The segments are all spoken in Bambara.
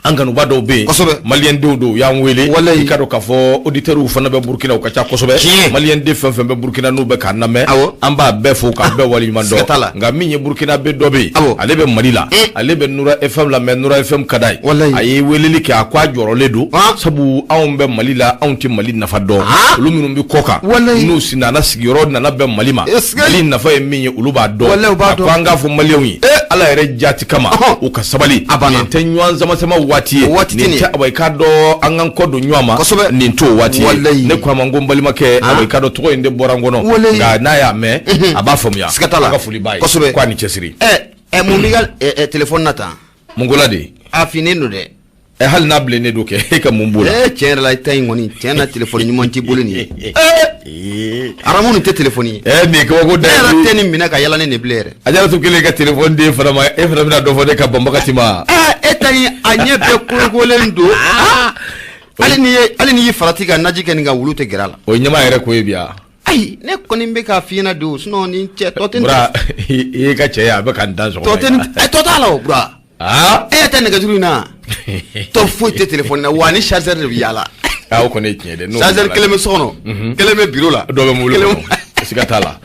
An kanuba dɔw bɛ yen, maliyɛn denw don, u y'an wele. I ka dɔn k'a fɔ auditeurs fana bɛ Burukina, u ka ca kosɛbɛ. Maliyɛn den fɛn fɛn bɛ Burukina n'u bɛ k'an lamɛn, an b'a bɛɛ fo k'a bɛɛ waleɲuman dɔn. Nka min ye Burukina bɛ dɔ bɛ yen, ale bɛ Mali la, ale bɛ Nura FM lamɛn, Nura FM ka d'a ye. A ye weleli kɛ, a ko a jɔrɔlen don, sabu anw bɛ Mali la, anw tɛ Mali nafa dɔn. Olu minnu bɛ kɔ kan, n'u nana sigiyɔrɔ nana bɛn Mali ma, Mali nafa ye min ye, olu b'a dɔn. A ko an k'a fɔ maliyɛnw ye, Ala yɛrɛ jati kama, u ka sabali. Nin tɛ ɲɔgɔn sama-sama waati ye, nin tɛ awa i k'a dɔn an k'an kɔ don ɲɔgɔn ma, nin t'o waati ye. Ne ko a ma, n ko n balimakɛ, awa i k'a dɔn tɔgɔ in de bɔra n kɔnɔ, nka n'a y'a mɛn, a b'a faamuya. An ka foli b'a ye, k'a ni cɛsiri. Ɛ, mun b'i ka téléphone na tan? Mun ko la de? A finnen don dɛ. Ɛ, hali n'a bilennen don kɛ, e ka mun b'o la? Ee, tiɲɛ yɛrɛ la, i ta in kɔni, tiɲɛ na, téléphone ɲuman t'i bolo nin ye. Ee, aramu, nin tɛ téléphone ye. Ɛ, nin ye kabako da. Ne yɛrɛ tɛ nin minɛ ka yala ne nin bilen yɛrɛ. Ajaratu kelen ka téléphone di e fana ma, e fana bɛna dɔ fɔ ne ka banbagati ma. Ɛ, e ta in, a ɲɛ bɛɛ kolokolen don. Hali n'i y'i farati ka naji kɛ nin kan, wulu tɛ gɛrɛ a la. O ye ɲɛma yɛrɛ ko ye bi yan. Ayi, ne kɔni bɛ k'a f'i ɲɛna de o, sinon ni cɛ tɔ tɛ. Bura, i ye ka cɛ ye, a bɛ ka n dan sɔgɔma. Tɔ tɛ nin, tɔ t'a la o, Bura. Aa. E tɛ nɛgɛjuru in na, tɔ foyi tɛ téléphone na wa, ni chargeur de bɛ yaala. Aa, o kɔni ye tiɲɛ dɛ. Chargeur kelen bɛ so kɔnɔ, kelen bɛ bureau la. Dɔ bɛ mobili kɔnɔ, siga t'a la.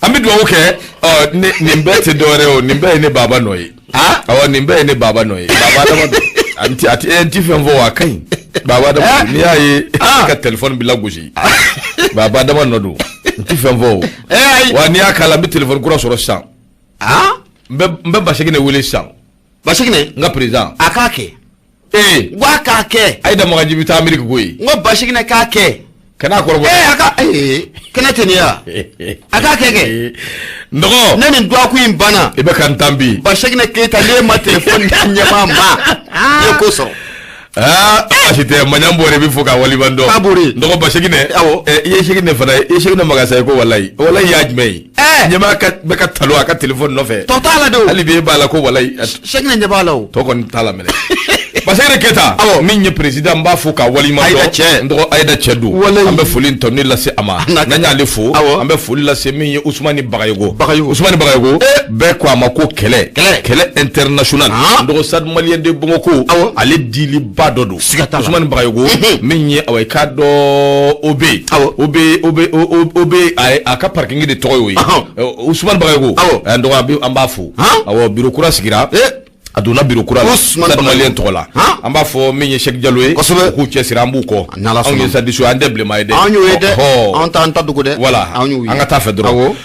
An bɛ dugawu kɛ. Ɔ, nin bɛɛ tɛ dɔwɛrɛ ye o, nin bɛɛ ye ne baba nɔ ye. Awɔ, nin bɛɛ ye ne baba nɔ ye. Baba dama don, a ti a ti n ti fɛn fɔ wa, a ka ɲi. Baba dama, n'i y'a ye i ka téléphone bɛ lagosi, baba dama nɔ don. N ti fɛn fɔ o wa, n'i y'a k'a la, n bɛ téléphone kura sɔrɔ sisan. N bɛ Baseginɛ wele sisan. Baseginɛ? N ka président. A k'a kɛ. Ee. N ko a k'a kɛ. Ayida Magaji bɛ taa Ameriki koyi. N ko Baseginɛ k'a kɛ. Kana kɔrɔbɔ. Ee, a ka ee kɛnɛ tɛ nin ye wa? A k'a kɛ kɛ. N dɔgɔ. Ne nin dɔgɔkun in banna. I bɛ ka n tan bi. Baseginɛ Keyita, n'e ma téléphone di ɲɛmaa ma, i ye ko sɔrɔ. Aa, baasi tɛ. Maɲan Bɔre bɛ fo k'a waleɲuman dɔn. K'a bori. N dɔgɔ Baseginɛ. Awɔ. I ye Seginɛ fana ye, i ye Seginɛ Magasa ye ko walayi. Walayi y'a jumɛn ye? Ɛɛ. Ɲɛmaa ka bɛ ka talo a ka téléphone nɔfɛ. Tɔ t'a la de o. Hali bi e b'a la ko walayi. Seginɛ ɲɛ b'a la o. Tɔ kɔni t'a la minɛ. Baseginɛ Keyita. Awɔ. Min ye président, n b'a fo k'a waleɲuman dɔn. Ayida cɛ. N dɔgɔ Ayida cɛ don. Walayi. An bɛ foli tɔni lase a ma. N'an y'ale fo. Awɔ. An bɛ foli lase min ye Usumani Bagayogo. Bagayogo. Usumani Bagayogo. Bɛɛ ko a ma ko kɛlɛ. Kɛlɛ. Kɛlɛ international. N dɔgɔ Stade Malien de Bamako. Awɔ. Ale diliba dɔ don. Siga t'a la. Usumani Bagayogo. Min ye awa i k'a dɔn OB. Awɔ. OB OB OB, a ka parking de tɔgɔ y'o ye. Usumani Bagayogo. Awɔ. N dɔgɔ an b'a fo. Awɔ, bureau kura sigira. A donna bureau kura la. Usumani Stade Malien tɔgɔ la. An b'a fɔ min ye Sɛki Jalo ye. Kosɛbɛ. U k'u cɛsiri, an b'u kɔ. N'Ala Anw ye sɔnna. Stade ye, an tɛ bilenman ye dɛ. An y'o ye dɛ. Ɔhɔ. An t'an ta dogo dɛ. Voilà. An y'o ye. An ka taa fɛ dɔrɔn. Awɔ.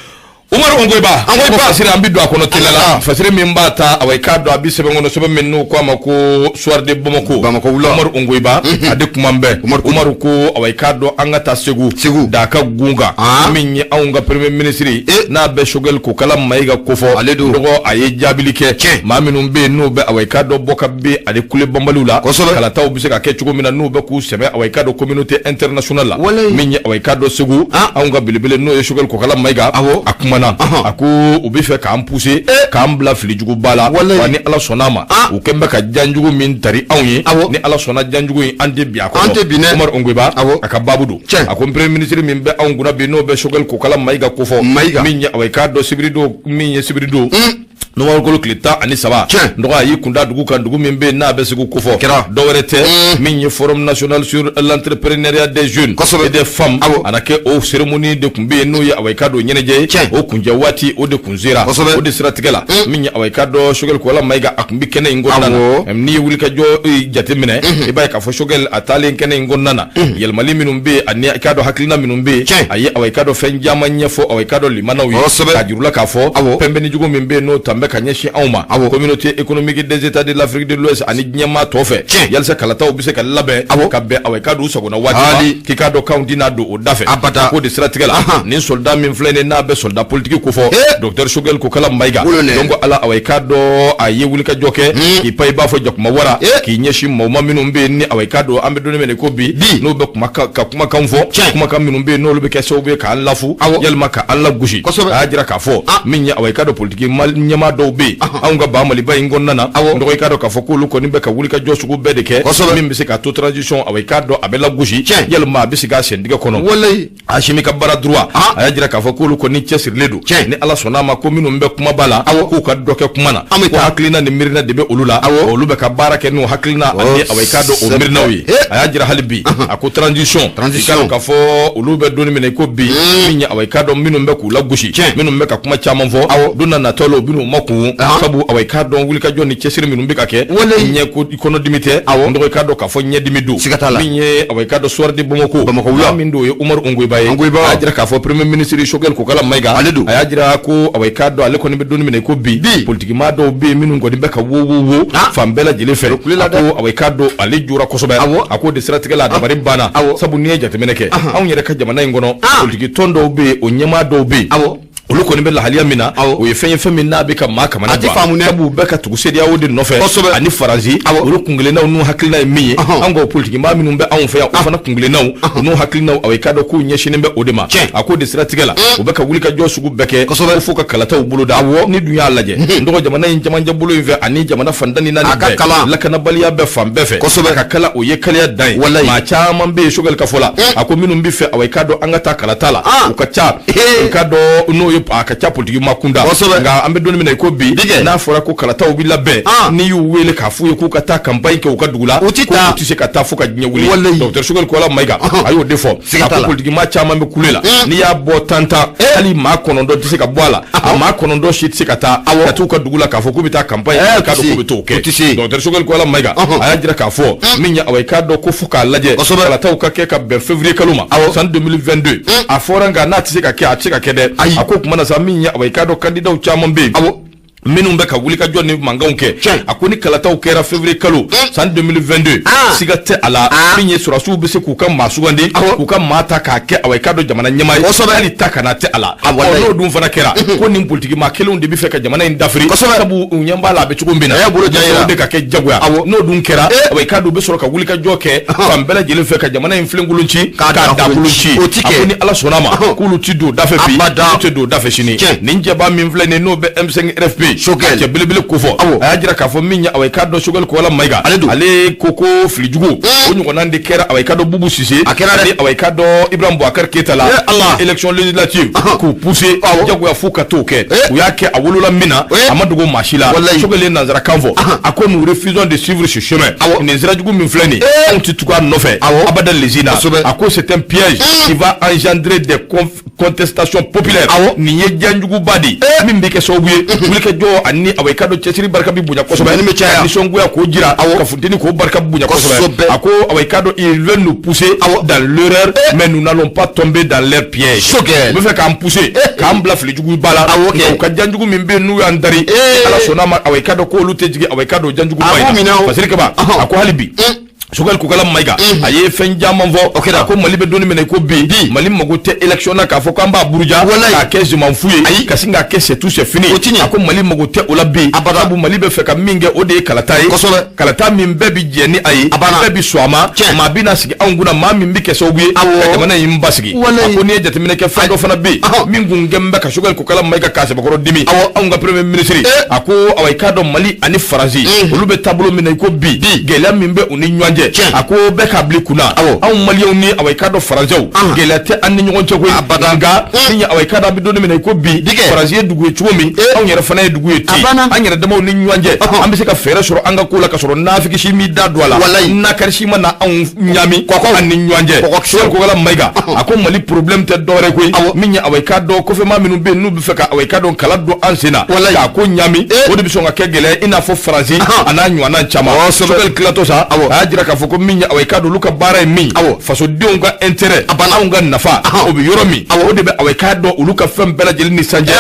Umaru Ongoyiba. Ongoyiba. Fasiri, an bɛ don a kɔnɔ teliya la. An ka taa. Fasiri min b'a ta, awa i k'a dɔn a bɛ sɛbɛn kɔnɔ, sɛbɛn min n'u ko a ma ko Soir de Bamako. Bamako wula. Umaru Ongoyiba, a de kuma bɛɛ. Umaru ko awa i k'a dɔn an ka taa Segu. Segu. Daka gun kan. Min ye anw ka premier ministre n'a bɛ Choguel Kokala Mayiga kofɔ. Ale don. Dɔgɔ a ye jaabili kɛ. Tiɲɛ. Maa minnu bɛ yen n'u bɛ awa i k'a dɔn bɔ ka bin ani kule banbaliw la. Kosɛbɛ. Kalataw bɛ se ka kɛ cogo min na, n'u bɛ k'u sɛmɛ awa i k'a dɔn communauté internationale la. Walayi. Min ye awa i k'a dɔn Segu. Anw ka belebele n'o ye Choguel Kokala Mayiga. Awɔ. A kumana. A ko u bɛ fɛ k'an pousser, k'an bila filijuguba la. Walayi. Wa ni Ala sɔnna a ma, u kɛlen bɛ ka janjugu min tari anw ye. Awɔ. Ni Ala sɔnna, janjugu in, an tɛ bin a kɔnɔ. An tɛ bin dɛ. Umaru Ongoyiba. Awɔ. A ka baabu don. Tiɲɛ. A ko premier ministre min bɛ anw kunna bi, n'o bɛ Choguel Kokala Mayiga kofɔ. Mayiga. Min ye awa i k'a dɔn sibiridon, min ye sibiridon nowanburukalo tile 13. Tiɲɛ. Dɔgɔ a y'i kunda dugu kan, dugu min bɛ yen n'a bɛ Segu kofɔ. Kɛra. Dɔwɛrɛ tɛ, min ye forum national sur l'entrepreneuriat des jeunes Kosɛbɛ. et des femmes. Awɔ. A na kɛ o cérémonie de tun bɛ yen, n'o ye awa i k'a dɔn ɲɛnajɛ ye. Tiɲɛ. O kuncɛ waati o de kun sera. Kosɛbɛ. O de siratigɛ la, min ye awa i k'a dɔn Choguel Kokala Mayiga, a tun bɛ kɛnɛ in kɔnɔna na. Awɔ. N'i ye wulikajɔ jateminɛ, i b'a ye k'a fɔ Choguel a taalen kɛnɛ in kɔnɔna na, yɛlɛmali minnu bɛ yen ani i k'a dɔn hakilina minnu bɛ yen, Tiɲɛ. a ye awa i k'a dɔn fɛn caman ɲɛfɔ awa i k'a dɔn limanaw ye. Kosɛbɛ. K'a jir'u la k'a fɔ Awɔ. pɛnpɛnnijugu min bɛ yen n'o tan bɛ ka ɲɛsin anw ma. Awɔ. Communauté économique des états de l'Afrique de l'Ouest ani diɲɛmaa tɔ fɛ. Tiɲɛ. Yalisa kalataw bɛ se ka labɛn Awɔ. ka bɛn awa i k'a dɔn u sagona waati ma. Ali. K'i k'a dɔn k'anw tɛna don o da fɛ. Abada. K'o de siratigɛ la, nin soldat min filɛ nin ye, n'a bɛ soldat politique kofɔ. Docteur Choguel Kokala Mayiga. Wolo nɛ. Donc ala awa i k'a dɔn a ye wulikajɔ kɛ k'i pan i b'a fɔ jakuma wara, k'i ɲɛsin maaw ma minnu bɛ yen ni awa i k'a dɔn an bɛ don min na i ko bi, n'u bɛ kuma ka kumakan fɔ. Tiɲɛ. Kumakan minnu bɛ yen n'olu bɛ kɛ sababu ye k'an lafu, Awɔ. yalima k'an lagosi. Kosɛbɛ. A y'a jira k'a fɔ min ye awa i k'a dɔn politique ɲɛmaa dɔw bɛ yen anw ka ba Maliba in kɔnɔna na, n dɔgɔ, i k'a dɔn k'a fɔ k'olu kɔni bɛ ka wulikajɔ sugu bɛɛ de kɛ min bɛ se k'a to transition, awa, i k'a dɔn a bɛ lagosi, yalima a bɛ sigi a sentigɛ kɔnɔ. Asimi ka bras droit, a y'a jira k'a fɔ k'olu kɔni cɛsirilen don, ni Ala sɔnna a ma, ko minnu bɛ kumaba la, k'u ka dɔ kɛ kuma na, ko hakilina ni miirina de bɛ olu la, olu bɛ ka baara kɛ n'o hakilina ani, awa, i k'a dɔn, o miirinaw ye. A y'a jira hali bi, a ko transition, i k'a dɔn k'a fɔ olu bɛ don min na i ko bi, min ye, awa, i k'a dɔn, minnu bɛ k'u lagosi, minnu bɛ ka kuma caman fɔ, don na nataw la u bɛn'u makun, sabu, awa, i k'a dɔn, wulikajɔ ni cɛsiri minnu bɛ ka kɛ, ɲɛ ko kɔnɔdimi tɛ, n dɔgɔ, i k'a dɔn k'a fɔ ɲɛdimi don. Siga t'a la. Min ye, awa, i k'a dɔn, Soir de Bamako, Bamakɔ wula, min don, o ye Umaru Ongoyiba ye. Ongoyiba. A y'a jira k'a fɔ premier ministre Choguel Kokala Mayiga ale don. A y'a jira ko, awa, i k'a dɔn, ale kɔni bɛ don min na i ko bi, politikimaa dɔw bɛ yen minnu kɔni bɛ ka wo wo wo fan bɛɛ lajɛlen fɛ. A ko, awa, i k'a dɔn, ale jora kosɛbɛ. A ko de siratigɛ la, a dabari banna, sabu n'i ye jateminɛ kɛ anw yɛrɛ ka jamana in kɔnɔ, politiki tɔn dɔw bɛ yen, o ɲɛmaa dɔw bɛ yen, olu kɔni bɛ lahaliya min na, o ye fɛn ye, fɛn min n'a bɛ ka maa kamana gan, sabu u bɛ ka tugu CEDEAO de nɔfɛ ani Faransi. Olu kunkelennaw n'u hakilina ye min ye, an ka politikimaa minnu bɛ anw fɛ yan, o fana kunkelennaw u n'u hakilinaw, awa, i k'a dɔn k'u ɲɛsinnen bɛ o de ma. A ko de siratigɛ la, u bɛ ka wulikajɔ sugu bɛɛ kɛ fo ka kalataw boloda. Ni dun y'a lajɛ, n dɔgɔ, jamana in camancɛ bolo in fɛ ani jamana fan 14 bɛɛ, lakanabaliya bɛ fan bɛɛ fɛ. A ka kala, o ye kaliya dan ye. Maa caman bɛ yen, Choguel ka fɔ la, a ko minnu bɛ fɛ, awa, i k'a dɔn, an ka taa kalata la, u ka ca, i k'a dɔn, n'o ye a ka ca politiki ma kunda. Nka an bɛ don min na i ko bi, n'a fɔra ko kalataw bɛ labɛn, n'i y'u wele k'a f'u ye k'u ka taa campagne kɛ u ka dugu la, u tɛ taa, u tɛ se ka taa fo ka diɲɛ wuli. Docteur Choguel Kokala Mayiga, a y'o de fɔ. A ko politiki maa caman bɛ kule la, n'i y'a bɔ tan tan, hali maa 9 tɛ se ka bɔ a la, a maa 9 si tɛ se ka taa ka t'u ka dugu la k'a fɔ k'u bɛ taa campagne, k'a dɔn k'u bɛ t'o kɛ. Docteur Choguel Kokala Mayiga, a y'a jira k'a fɔ min ye, awa, i k'a dɔn ko fo k'a lajɛ, kalataw ka kɛ ka bɛn février kalo ma san 2022, a fɔra, nka n'a tɛ se ka kɛ, a tɛ se ka kɛ dɛ. A ko tuma na sa, min ye, awa, i k'a dɔn, candidatw caman bɛ yen minnu bɛ ka wulikajɔ ni mankanw kɛ, a ko ni kalataw kɛra février kalo san 2022, siga tɛ a la, min ye sɔrɔdasiw bɛ se k'u ka maa sugandi, k'u ka maa ta k'a kɛ, awa, i k'a dɔn, jamana ɲɛmaa ye, hali ta kana tɛ a la. Ɔ, n'o dun fana kɛra, ko nin politiki maa kelenw de bɛ fɛ ka jamana in dafiri, sabu u ɲɛ b'a la a bɛ cogo min na, o de ka kɛ jagoya. N'o dun kɛra, awa, i k'a dɔn, u bɛ sɔrɔ ka wulikajɔ kɛ fan bɛɛ lajɛlen fɛ ka jamana in filenkolon ci, k'a dakolon ci. A ko ni Ala sɔnna a ma, k'olu ti don dafɛ bi, olu tɛ don dafɛ sini. Nin cɛba min filɛ nin, n'o bɛ M5 RFP, cɛ belebele ko fɔ, a y'a jira k'a fɔ min ye, awa, i k'a dɔn, Choguel Kokala Mayiga, ale ko ko fili jugu o ɲɔgɔnna de kɛra, awa, i k'a dɔn, Bubu Sise a kɛra dɛ, awa, i k'a dɔn, Ibrahim Boubacar Keita la, élection législative k'u pousser jagoya f'u ka t'o kɛ. U y'a kɛ, a wolola min na, a ma dogo maa si la. Choguel ye nanzarakan fɔ, a ko nous refusons de suivre ce chemin, nin sira jugu min filɛ nin, anw tɛ tugu a nɔfɛ abada lezina. A ko c'est un piège qui va engendrer des contestation populaire, nin ye janjuguba de ye min bɛ kɛ sababu ye wulikajɔ ani, awa, i k'a dɔn, cɛsiri barika bɛ bonya kosɛbɛ, ni bɛ caya, nisɔngoya k'o jira, ka funteni k'o barika bonya kosɛbɛ. A ko, awa, i k'a dɔn, ils veulent nous pousser dans l'erreur, mais nous n'allons pas tomber dans leur piège. U bɛ fɛ k'an pousser, k'an bila filijuguba la, u ka janjugu min bɛ yen n'u y'an dari, Ala sɔnna a ma, awa, i k'a dɔn k'olu tɛ jigin, awa, i k'a dɔn, janjuguba in na. Fasiri Kaba, a ko hali bi, Choguel Kokala Mayiga, a ye fɛn caman fɔ. A ko Mali bɛ don min na i ko bi, Mali mago tɛ élection na k'a fɔ k'an b'a buruja, k'a kɛ je m'en fous ye, ka sin k'a kɛ c'est tout, c'est fini. A ko Mali mago tɛ o la bi, sabu Mali bɛ fɛ ka min kɛ, o de ye kalata ye, kalata min bɛɛ bi jɛ ni a ye, bɛɛ bi sɔn a ma, maa bɛna sigi anw kunna, maa min bɛ kɛ sababu ye ka jamana in basigi. A ko n'i ye jateminɛ kɛ, fɛn dɔ fana bɛ yen min kun kɛn bɛ ka Choguel Kokala Mayiga k'a sɛbɛkɔrɔ dimi, anw ka premier ministre. A ko, awa, i k'a dɔn, Mali ani Faransi, olu bɛ taabolo min na i ko bi, gɛlɛya min bɛ u ni ɲɔgɔn cɛ, a ko bɛɛ k'a bila kunna, anw maliyɛnw ni, awa, i k'a dɔn, faransɛw, gɛlɛya tɛ an ni ɲɔgɔn cɛ koyi. Nka min ye, awa, i k'a dɔn, an bɛ don min na i ko bi, Faransi ye dugu ye cogo min, anw yɛrɛ fana ye dugu ye ten. An yɛrɛ damaw ni ɲɔgɔn cɛ, an bɛ se ka fɛɛrɛ sɔrɔ an ka ko la ka sɔrɔ nafigi si m'i da don a la, nakari si ma na anw ɲami an ni ɲɔgɔn cɛ. Choguel Kokala Mayiga, a ko Mali problème tɛ dɔwɛrɛ koyi, min ye, awa, i k'a dɔn, kɔfɛmaa minnu bɛ yen n'u bɛ fɛ ka, awa, i k'a dɔn, kala don an sen na k'a ko ɲami, o de bɛ sɔn ka kɛ gɛlɛya, i n'a fɔ Faransi a n'a ɲɔgɔnna caman. Choguel tilatɔ sa, a y'a jira k'a fɔ ko min ye, awa, i k'a dɔn, olu ka baara ye min, fasodenw ka intérêt, anw ka nafa, o bɛ yɔrɔ min, o de bɛ, awa, i k'a dɔn, olu ka fɛn bɛɛ lajɛlen ni sanjɛ,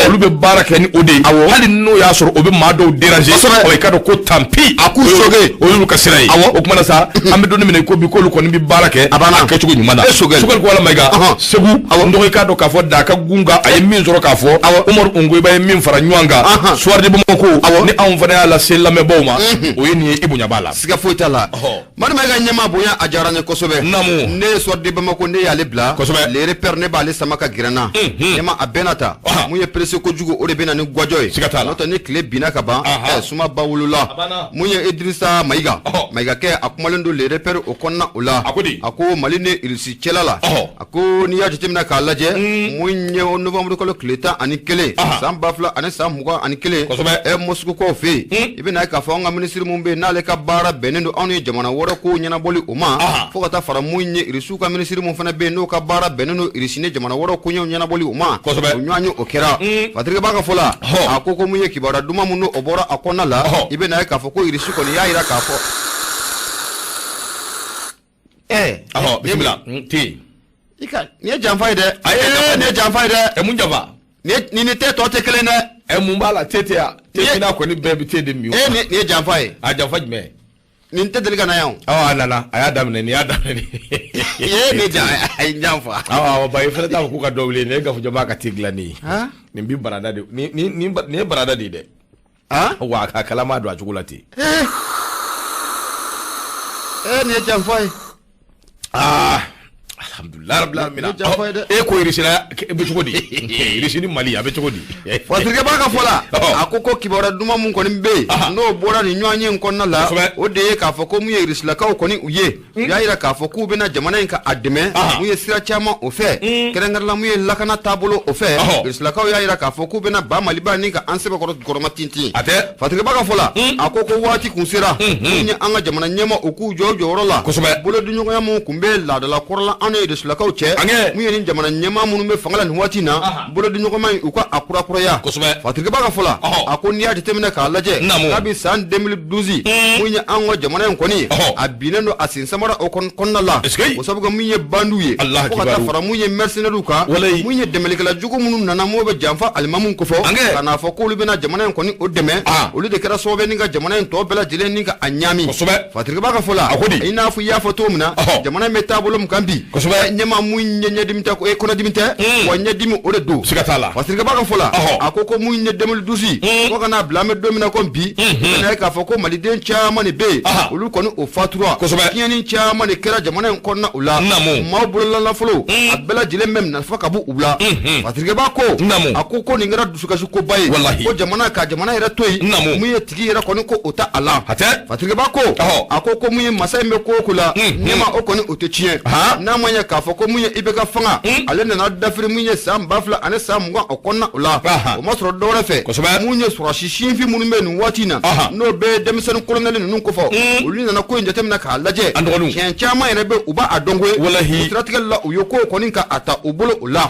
olu bɛ baara kɛ ni o de ye, hali n'o y'a sɔrɔ o bɛ maa dɔw déranger, awa, i k'a dɔn ko tant pis, a k'u sauver, o y'olu ka sira ye. O kuma na sa, an bɛ don min na i ko bi, k'olu kɔni bɛ baara kɛ a kɛcogo ɲuman na. Choguel Kokala Mayiga, Segu, n dɔgɔ, i k'a dɔn k'a fɔ Daka gun kan, a ye min sɔrɔ k'a fɔ, Umaru Ongoyiba ye min fara ɲɔgɔn kan Soir de Bamako, ni anw fana y'a lase lamɛnbaaw ma, o ye nin ye, i bonya b'a la. Siga foyi t'a la. Mali ka ɲɛmaa bonya a diyara n ye kosɛbɛ. Naamu. Ne ye Soir de Bamako, ne y'ale bila. Kosɛbɛ. Le Repère, ne b'ale sama ka gɛrɛ n na. Ɲɛmaa, a bɛɛ n'a ta. Mun ye pressé kojugu, o de bɛ na ni gwajɔ ye. Siga t'a la. N'o tɛ ni tile binna ka ban, suma ba wolola. A banna. Mun ye Idrissa Mayiga. Mayiga kɛ, a kumalen don Le Repère o kɔnɔna o la. A ko di? A ko Mali ni Irisi cɛla la. A ko n'i y'a jateminɛ k'a lajɛ, mun ye novembre kalo tile 11 san 2021, Moscou fɛ yen, i bɛna ye k'a fɔ an ka minisiri min bɛ yen n'ale ka baara bɛnnen don anw ye jamana wɛrɛ kow ɲɛnabɔli o ma, fo ka taa fara mun ye Irisiw ka minisiri min fana bɛ yen n'o ka baara bɛnnen don Irisi ni jamana wɛrɛ koɲɛw ɲɛnabɔli o ma, o ɲɔgɔn ye o kɛra. Patrick b'a ka fɔ la, a ko ko mun ye kibaruya duman min o bɔra a kɔnɔna la, i bɛna ye k'a fɔ ko Irisi kɔni y'a jira k'a fɔ Ɔhɔ, bisimila te. I ka nin ye janfa ye dɛ. Ayi, nin ye janfa ye dɛ. Ɛ, mun janfa? Nin ni te tɔ tɛ kelen dɛ. Ɛ, mun b'a la? Te tɛ yan, te minna kɔni, bɛɛ bɛ te de min. E, nin ye janfa ye. A janfa jumɛn? Nin tɛ deli ka na yan o. Awɔ, a nana, a y'a daminɛ, nin y'a daminɛ. Ee, nin a ye janfa. Awɔ awɔ, ba i fana t'a fɔ k'u ka dɔ wuli. Nin ye Gafujaba ka te dilannen ye. Nin bi barada de, nin ye barada de ye dɛ. Wa a kalama don a cogo la ten. Ee, nin ye janfa ye. Aa, alhamdulilayi rabbil alamin. Nin ye janfa ye dɛ. E ko Irisila bɛ cogo di? Irisi ni Mali, a bɛ cogo di? Patrick b'a ka fɔ la, a ko ko kibaruya duman mun kɔni bɛ yen n'o bɔra nin ɲɔgɔn ye in kɔnɔna la, o de ye k'a fɔ ko mun ye Irisilakaw kɔni u ye, u y'a jira k'a fɔ k'u bɛna jamana in ka a dɛmɛ mun ye sira caman o fɛ, kɛrɛnkɛrɛnla mun ye lakana taabolo o fɛ. Irisilakaw y'a jira k'a fɔ k'u bɛna ba Maliba ni ka an sɛbɛkɔrɔ kɔrɔma tintin. A tɛ. Patrick b'a ka fɔ la, a ko ko waati kun sera mun ye an ka jamana ɲɛmaa u k'u jɔ u jɔyɔrɔ la. Bolodiɲɔgɔnya mun kun bɛ laadala kɔrɔla an ni Irisilakaw cɛ, mun ye ni jamana ɲɛmaa minnu bɛ fanga la nin waati in na, bolodiɲɔgɔnma in u ka a kurakuraya. Patrick b'a ka fɔ la, a ko n'i y'a jateminɛ k'a lajɛ, kabi san 2012, mun ye an ka jamana in kɔni a binnen don a sen samara o kɔnɔna la, o sabu kɛ mun ye bandiw ye, fo ka taa fara mun ye mercenaires kan, mun ye dɛmɛlikɛla jugu minnu nana m'o bɛ janfa alimamu kofɔ ka n'a fɔ k'olu bɛna jamana in kɔni o dɛmɛ, olu de kɛra sababu ni ka jamana in tɔ bɛɛ lajɛlen ni ka a ɲaami. Patrick b'a ka fɔ la, i n'a fɔ i y'a fɔ cogo min na, jamana in bɛ taabolo min kan bi, ɲɛmaa mun ye ɲɛdimi tɛ, kɔnɔdimi tɛ, wa ɲɛdimi o de don. Siga t'a la. Patrick b'a ka fɔ la, a ko ko mun ye 2012 fo ka n'a bila an bɛ don min na ko bi, i bɛna ye k'a fɔ ko maliden caman de bɛ yen, olu kɔni o fatura. Tiɲɛni caman de kɛra jamana in kɔnɔna o la, maaw bololanafolo a bɛɛ lajɛlen bɛ minɛ fo ka bɔ u la. Patrick b'a ko, a ko ko nin kɛra dusukasi koba ye, ko jamana ka jamana yɛrɛ to yen, mun ye tigi yɛrɛ kɔni ko o ta a la. Patrick b'a ko, a ko ko mun ye masa in bɛ ko o ko la, ɲɛma o kɔni o tɛ tiɲɛ, n'a ma ɲɛ k'a fɔ ko mun ye IBK fanga, ale nana dafiri mun ye san 2020 o kɔnɔna o la, o ma sɔrɔ dɔwɛrɛ fɛ, mun ye sɔrɔdasi sinfin minnu bɛ nin waati in na, n'o bɛ denmisɛnnin kolonɛli ninnu kofɔ, olu nana ko in jateminɛ k'a lajɛ, tiɲɛ caman yɛrɛ bɛ u b'a dɔn koyi, o siratigɛ la u ye ko kɔni ka a ta u bolo o la.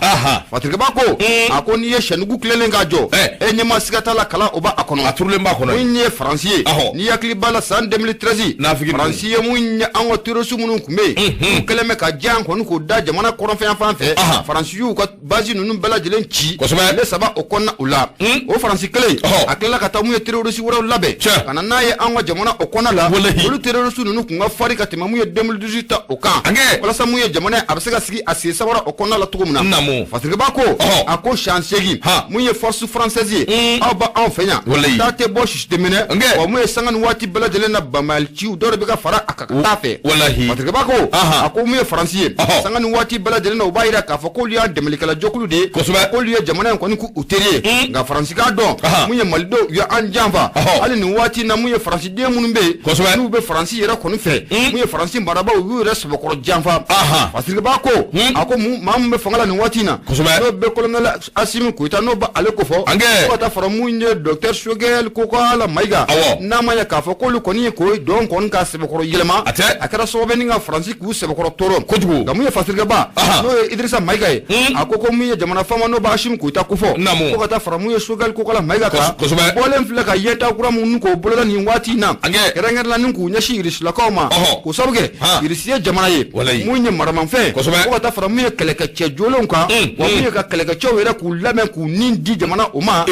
Patrick b'a ko, a ko n'i ye sɛnugu tilennen k'a jɔ, e ɲɛma siga t'a la, kala o b'a kɔnɔ, a turulen b'a kɔnɔ. Mun ye Faransi ye, n'i hakili b'a la san 2013, Faransi ye mun ye an ka terroriste minnu tun bɛ yen, u kɛlen bɛ ka jan kɔni k'o da jamana kɔrɔnfɛ fan fɛ, Faransi y'u ka base ninnu bɛɛ lajɛlen ci tile 3 o kɔnɔna o la. O Faransi kelen, a tilala ka taa mun ye terroriste wɛrɛw labɛn ka na n'a ye an ka jamana o kɔnɔna la. Olu terroriste ninnu tun ka farin ka tɛmɛ mun ye 2018 ta o kan, walasa mun ye jamana a bɛ se ka sigi a sen samara o kɔnɔna la cogo min na. Patrick b'a ko, a ko siɲɛ 8, mun ye force française ye, aw b'anw fɛ yan, taa tɛ bɔ sisi tɛ minɛ, wa mun ye sanga ni waati bɛɛ lajɛlen na banbaanciw dɔw de bɛ ka fara a kan ka taa fɛ. Patrick b'a ko, a ko mun ye Faransi ye, sanga ni waati bɛɛ lajɛlen na u b'a jira k'a fɔ k'olu y'a dɛmɛlikɛla jɛkulu de ye, k'olu ye jamana in kɔni k'u teri ye, nka Faransi k'a dɔn mun ye malidenw u ye an janfa. Hali nin waati na mun ye Faransi den minnu bɛ yen n'u bɛ Faransi yɛrɛ kɔni fɛ, mun ye Faransi marabaaw u y'u yɛrɛ sɛbɛkɔrɔ janfa. Patrick b'a ko, a ko maa min bɛ fanga la nin waati in na, n'o bɛ colonel Assimi Goïta n'o b'ale kofɔ, fo ka taa fara mun ye docteur Choguel Kokalla Maïga, n'a ma ɲɛ k'a fɔ k'olu kɔni ye k'o dɔn kɔni ka sɛbɛkɔrɔ yɛlɛma, a kɛra sababu ni ka Faransi k'u sɛbɛkɔrɔ tɔɔrɔ kojugu. Nka mun ye Patrick ba, n'o ye Idrissa Maïga ye, a ko ko mun ye jamana faama n'o bɛ Assimi Goïta kofɔ, fo ka taa fara mun ye Choguel Kokalla Maïga kan, bɔlen filɛ ka yɛta kura minnu k'o boloda nin waati in na, kɛrɛnkɛrɛnla ni k'u ɲɛsin Irisilakaw ma, k'o sababu kɛ Irisi ye jamana ye mun ye maramafɛn, fo ka taa fara mun ye kɛlɛkɛcɛ jolenw kan, wa mun ye ka kɛlɛkɛcɛw yɛrɛ k'u labɛn k'u nin di jamana o ma,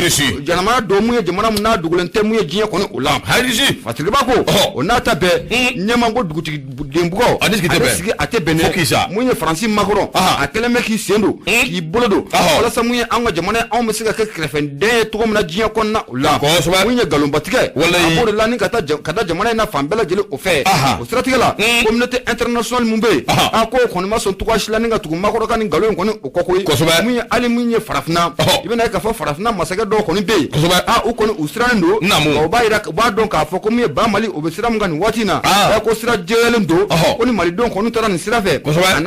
jamana don mun ye jamana mun n'a dogolen tɛ mun ye diɲɛ kɔnɔ o la. Patrick b'a ko, o n'a ta bɛɛ, ɲɛma ko dugutigi denbugɔ ale sigi a tɛ bɛn dɛ. Mun Mun ye Faransi Macron, a kɛlen bɛ k'i sen don, k'i bolo don, walasa mun ye an ka jamana anw bɛ se ka kɛ kɛrɛfɛden ye cogo min na diɲɛ kɔnɔna o la. Mun ye nkalonbatigɛ, a b'o de la ni ka taa jamana in na fan bɛɛ lajɛlen o fɛ. O siratigɛ la, communauté internationale mun bɛ yen, a ko kɔni ma sɔn cogoya si la ni ka tugu Macron ka nin nkalon in kɔni o kɔ koyi. Mun ye hali mun ye farafinna, i bɛna ye k'a fɔ farafinna masakɛ dɔw kɔni bɛ yen, a u kɔni u sirannen don, u b'a yira, u b'a dɔn k'a fɔ ko mun ye ba Mali o bɛ sira min kan nin waati in na, ko sira jɛyalen don, ko ni malidenw kɔni taara nin sira fɛ, a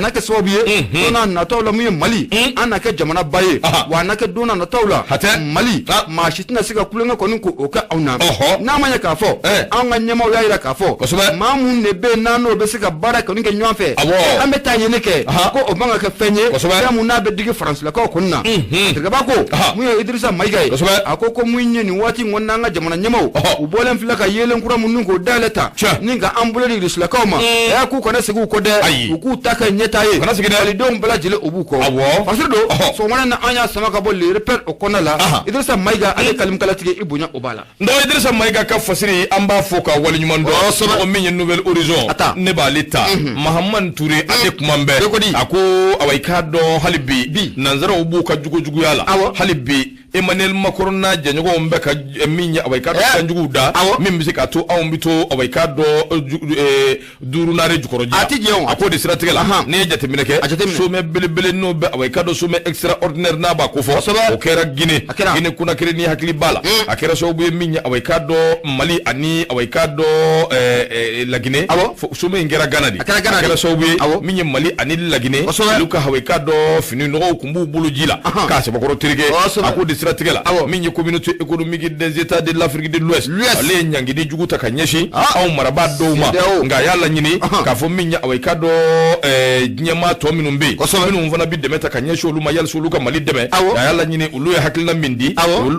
na kɛ sababu ye don n'a nataw la mun ye Mali an na kɛ jamanaba ye, wa a na kɛ don n'a nataw la Mali maa si tɛna se ka tulonkɛ kɔni k'o kɛ anw na. N'a ma ɲɛ k'a fɔ anw ka ɲɛmaaw y'a yira k'a fɔ maa mun de bɛ yen n'an n'o bɛ se ka baara kɔni kɛ ɲɔgɔn fɛ, an bɛ taa yen kɛ, ko o man ka kɛ fɛn ye fɛn mun n'a bɛ digi faransilakaw kɔni na. Tigɛba ko mun ye Idrissa Maïga ye, a ko mun ye nin waati in kɔni n'an ka jamana ɲɛmaaw u bɔlen filɛ ka yeelen kura minnu k'o dayɛlɛ ta ni ka an bolo di rusilakaw ma, k'u kana segin u kɔ dɛ, u k'u ta kɛ ɲɛtaa ye, malidenw bɛɛ lajɛlen u b'u kɔ. Fasiri don sɔgɔmada na an y'a sama ka bɔ Le Repère o kɔnɔna la. Idrissa Maïga ale kalimkalatigi i bonya o b'a la. N dɔgɔ Idrissa Maïga ka fasiri, an b'a fo ka waleɲuman dɔn. Mɔgɔ min ye Nouvel Horizon, ne b'ale ta. Mahamani Ture, ale kuma bɛɛ, a ko awa i k'a dɔn hali bi nanzaraw b'u ka jugujuguya la hali bi. Emmanuel Macron n'a jɛɲɔgɔnw bɛ ka min ye awa i k'a dɔn kanjuguw da min bɛ se k'a to anw bɛ to awa i k'a dɔn duurunaare jukɔrɔ ji. A tɛ jɛ o. A k'o de siratigɛ la, n'i ye jateminɛ kɛ, sommet belebele n'o bɛ awa i k'a dɔn sommet extraordinaire n'a b'a ko fɔ, o kɛra Guinée, Guinée Conakry, ni hakili b'a la, a kɛra sababu ye min ye awa i k'a dɔn Mali ani awa i k'a dɔn Laginɛ. Sommet in kɛra Ghana de. A kɛra sababu ye min ye Mali ani Laginɛ olu ka awa i k'a dɔn fini nɔgɔw tun b'u bolo ji la k'a sɛbɛkɔrɔ tereke. A k'o de siratigɛ la, min ye Communauté économique des États de l'Afrique de l'Ouest, ale ye ɲangini jugu ta ka ɲɛsin anw marabaa dɔw ma, nka a y'a laɲini k'a fɔ min ye awa i k'a dɔn diɲɛmaa tɔ minnu bɛ yen, minnu fana bɛ dɛmɛ ta ka ɲɛsin olu ma yalisa olu ka Mali dɛmɛ, a y'a laɲini olu ye hakilina min di,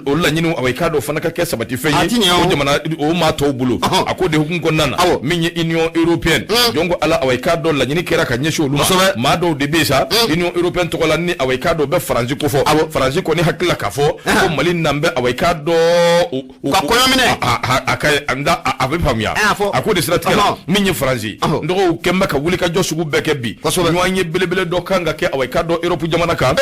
o laɲiniw awa i k'a dɔn fana ka kɛ sabatifɛn ye o jamana o maa tɔw bolo. A k'o de hukumu kɔnɔna na, min ye Union européenne, jɔn ko Ala, awa i k'a dɔn laɲini kɛra ka ɲɛsin olu ma. Maa dɔw de bɛ yen sa Union européenne tɔgɔ la ni awa i k'a dɔn bɛ Faransi ko fɔ, Faransi kɔni hakili la k'a fɔ ko Mali nan bɛ awa i k'a dɔn u ka kɔɲɔminɛ a ka a bɛ faamuya. A k'o de siratigɛ la, min ye Faransi n dɔgɔw kɛn bɛ ka wulikajɔ sugu bɛɛ kɛ bi, ɲɔgɔn ye belebele dɔ kan ka kɛ awa i k'a dɔn Europe jamana kan,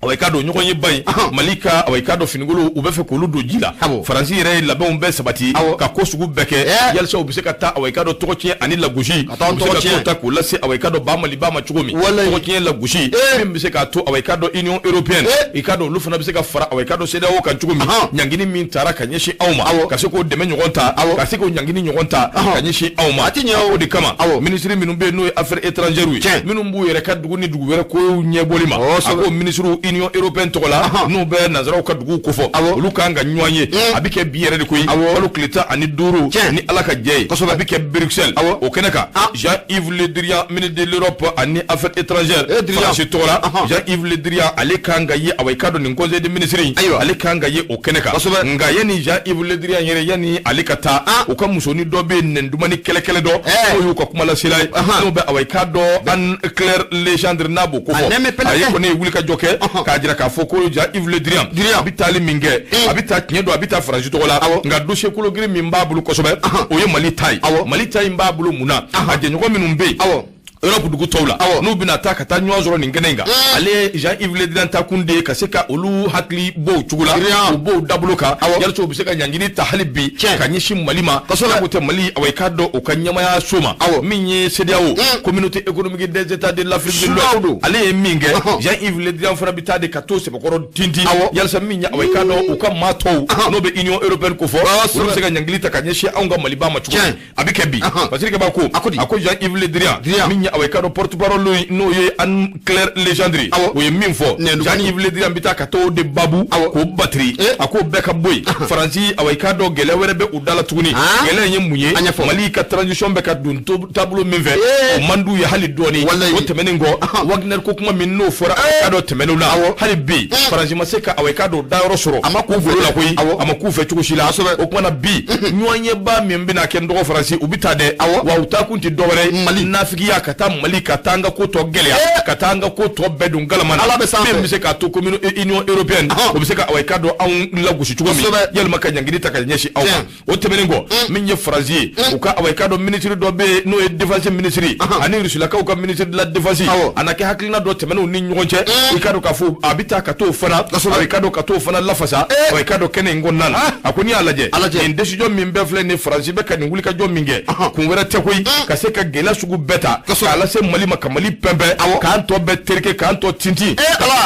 awa i k'a dɔn ɲɔgɔn ye ba in Mali ka awa i k'a dɔn finikolo u bɛ fɛ k'olu don ji la. Faransi yɛrɛ ye labɛnw bɛɛ sabati ka ko sugu bɛɛ kɛ yalisa u bɛ se ka taa awa i k'a dɔn tɔgɔ tiɲɛ ani lagosi, u bɛ se ka t'o ta k'o lase awa i k'a dɔn ba Maliba ma cogo min, tɔgɔ tiɲɛ lagosi min bɛ se k'a to awa i k'a dɔn Union européenne i k'a dɔn olu fana bɛ se ka fara awa i k'a dɔn CEDEAO kan cogo min, ɲangini min taara ka ɲɛsin anw ma ka se k'o dɛmɛ ɲɔgɔn ta, ka se k'o ɲangini ɲɔgɔn ta ka ɲɛsin anw ma. O de kama minisiri minnu bɛ yen n'o ye affaires étrangères ye, minnu b'u yɛrɛ ka dugu ni dugu wɛrɛ kow ɲɛbɔli ma, a ko minisiriw Union européenne tɔgɔ la n'u bɛ nanzaraw ka duguw kofɔ, olu kan ka ɲɔgɔn ye. A bɛ kɛ bi yɛrɛ de koyi, kalo tile 15 ni Ala ka jɛ ye, a bɛ kɛ Bruxelles. O kɛnɛ kan, Jean-Yves Le Drian, ministre de l'Europe ani affaires étrangères Faransi tɔgɔ la, Jean-Yves Le Drian ale kan ka ye awa i k'a dɔn nin conseil des ministres in, ale kan ka ye o kɛnɛ kan. Nka yanni Jean-Yves Le Drian yɛrɛ, yanni ale ka taa, u ka musonin dɔ bɛ yen, nɛn dumani kɛlɛkɛlɛ dɔ, n'o y'u ka kumalasela ye, n'o bɛ awa i k'a dɔn Anne-Claire Legendre n'a b'o ko fɔ, a ye kɔni wulikajɔ kɛ k'a jira k'a fɔ ko Jean-Yves Le Drian a bɛ taali min kɛ, a bɛ taa tiɲɛ don, a bɛ taa Faransi tɔgɔ la, nka dossier kologirin min b'a bolo kosɛbɛ, o ye Mali ta ye. Mali ta in b'a bolo mun na? A jɛɲɔgɔn minnu bɛ yen Europe dugu tɔw la, n'u bɛna taa ka taa ɲɔgɔn sɔrɔ nin kɛnɛ in kan, ale Jean-Yves Le Drian ta kun de ye ka se ka olu hakili bɔ o cogo la, u b'o dabolo kan yalisa u bɛ se ka ɲangini ta hali bi ka ɲɛsin Mali ma. K'o tɛ Mali awa i k'a dɔn o ka ɲɛmaaya so ma min ye CEDEAO, Communauté économique des États de l'Afrique de l'Ouest, ale ye min kɛ, Jean-Yves Le Drian fana bɛ taa de ka t'o sɛbɛkɔrɔ tintin yalisa min ye awa i k'a dɔn u ka maa tɔw n'o bɛ Union européenne ko fɔ, olu bɛ se ka ɲangili ta ka ɲɛsin anw ka Maliba ma cogo min. A bɛ kɛ bi. Parce que b'a ko a ko Jean-Yves Le Drian min ye awa i k'a dɔn porte-parole n'o ye Anne-Claire Legendre, o ye min fɔ, Jean-Yves Le Drian bɛ taa ka t'o de babu k'o batiri, a k'o bɛɛ ka bɔ yen. Faransi awa i k'a dɔn gɛlɛya wɛrɛ bɛ u da la tuguni. Gɛlɛya in ye mun ye? Mali ka transition bɛ ka don taabolo min fɛ, o man d'u ye hali dɔɔni. O tɛmɛnen kɔ, Wagner ko kuma min n'o fɔra a k'a dɔn tɛmɛnenw la, hali bi Faransi ma se ka awa i k'a dɔn dayɔrɔ sɔrɔ, a ma k'u bolo la koyi, a ma k'u fɛ cogo si la. O kuma na bi ɲɔgɔnyeba min bɛna kɛ n dɔgɔ Faransi, u bɛ taa dɛ, wa u taa kun tɛ dɔwɛrɛ ye, Mali nafigiya ka taa Mali ka taa an ka ko tɔ gɛlɛya ka taa an ka ko tɔ bɛɛ don galama na Ala bɛ sanfɛ min bɛ se k'a to commune Union européenne o bɛ se ka awa i k'a dɔn anw lagosi cogo min yalima ka ɲangili ta ka ɲɛsin aw ma. O tɛmɛnen kɔ, min ye Faransi ye, u ka awa i k'a dɔn minisiri dɔ bɛ yen n'o ye défense minisiri ani Rusilakaw ka ministre de la défense, a na kɛ hakilina dɔ tɛmɛn'u ni ɲɔgɔn cɛ. I k'a dɔn k'a fɔ a bɛ taa ka t'o fana, awa i k'a dɔn ka t'o fana lafasa, awa i k'a dɔn kɛnɛ in kɔnɔna na. A ko n'i y'a lajɛ, nin décision min bɛɛ filɛ nin ye, Faransi bɛ ka nin wulikajɔ min kɛ, kun wɛrɛ tɛ koyi, ka se ka gɛlɛya sugu bɛɛ ta k'a lase Mali ma, ka Mali pɛnpɛn, k'an tɔ bɛɛ tereke, k'an tɔ tintin,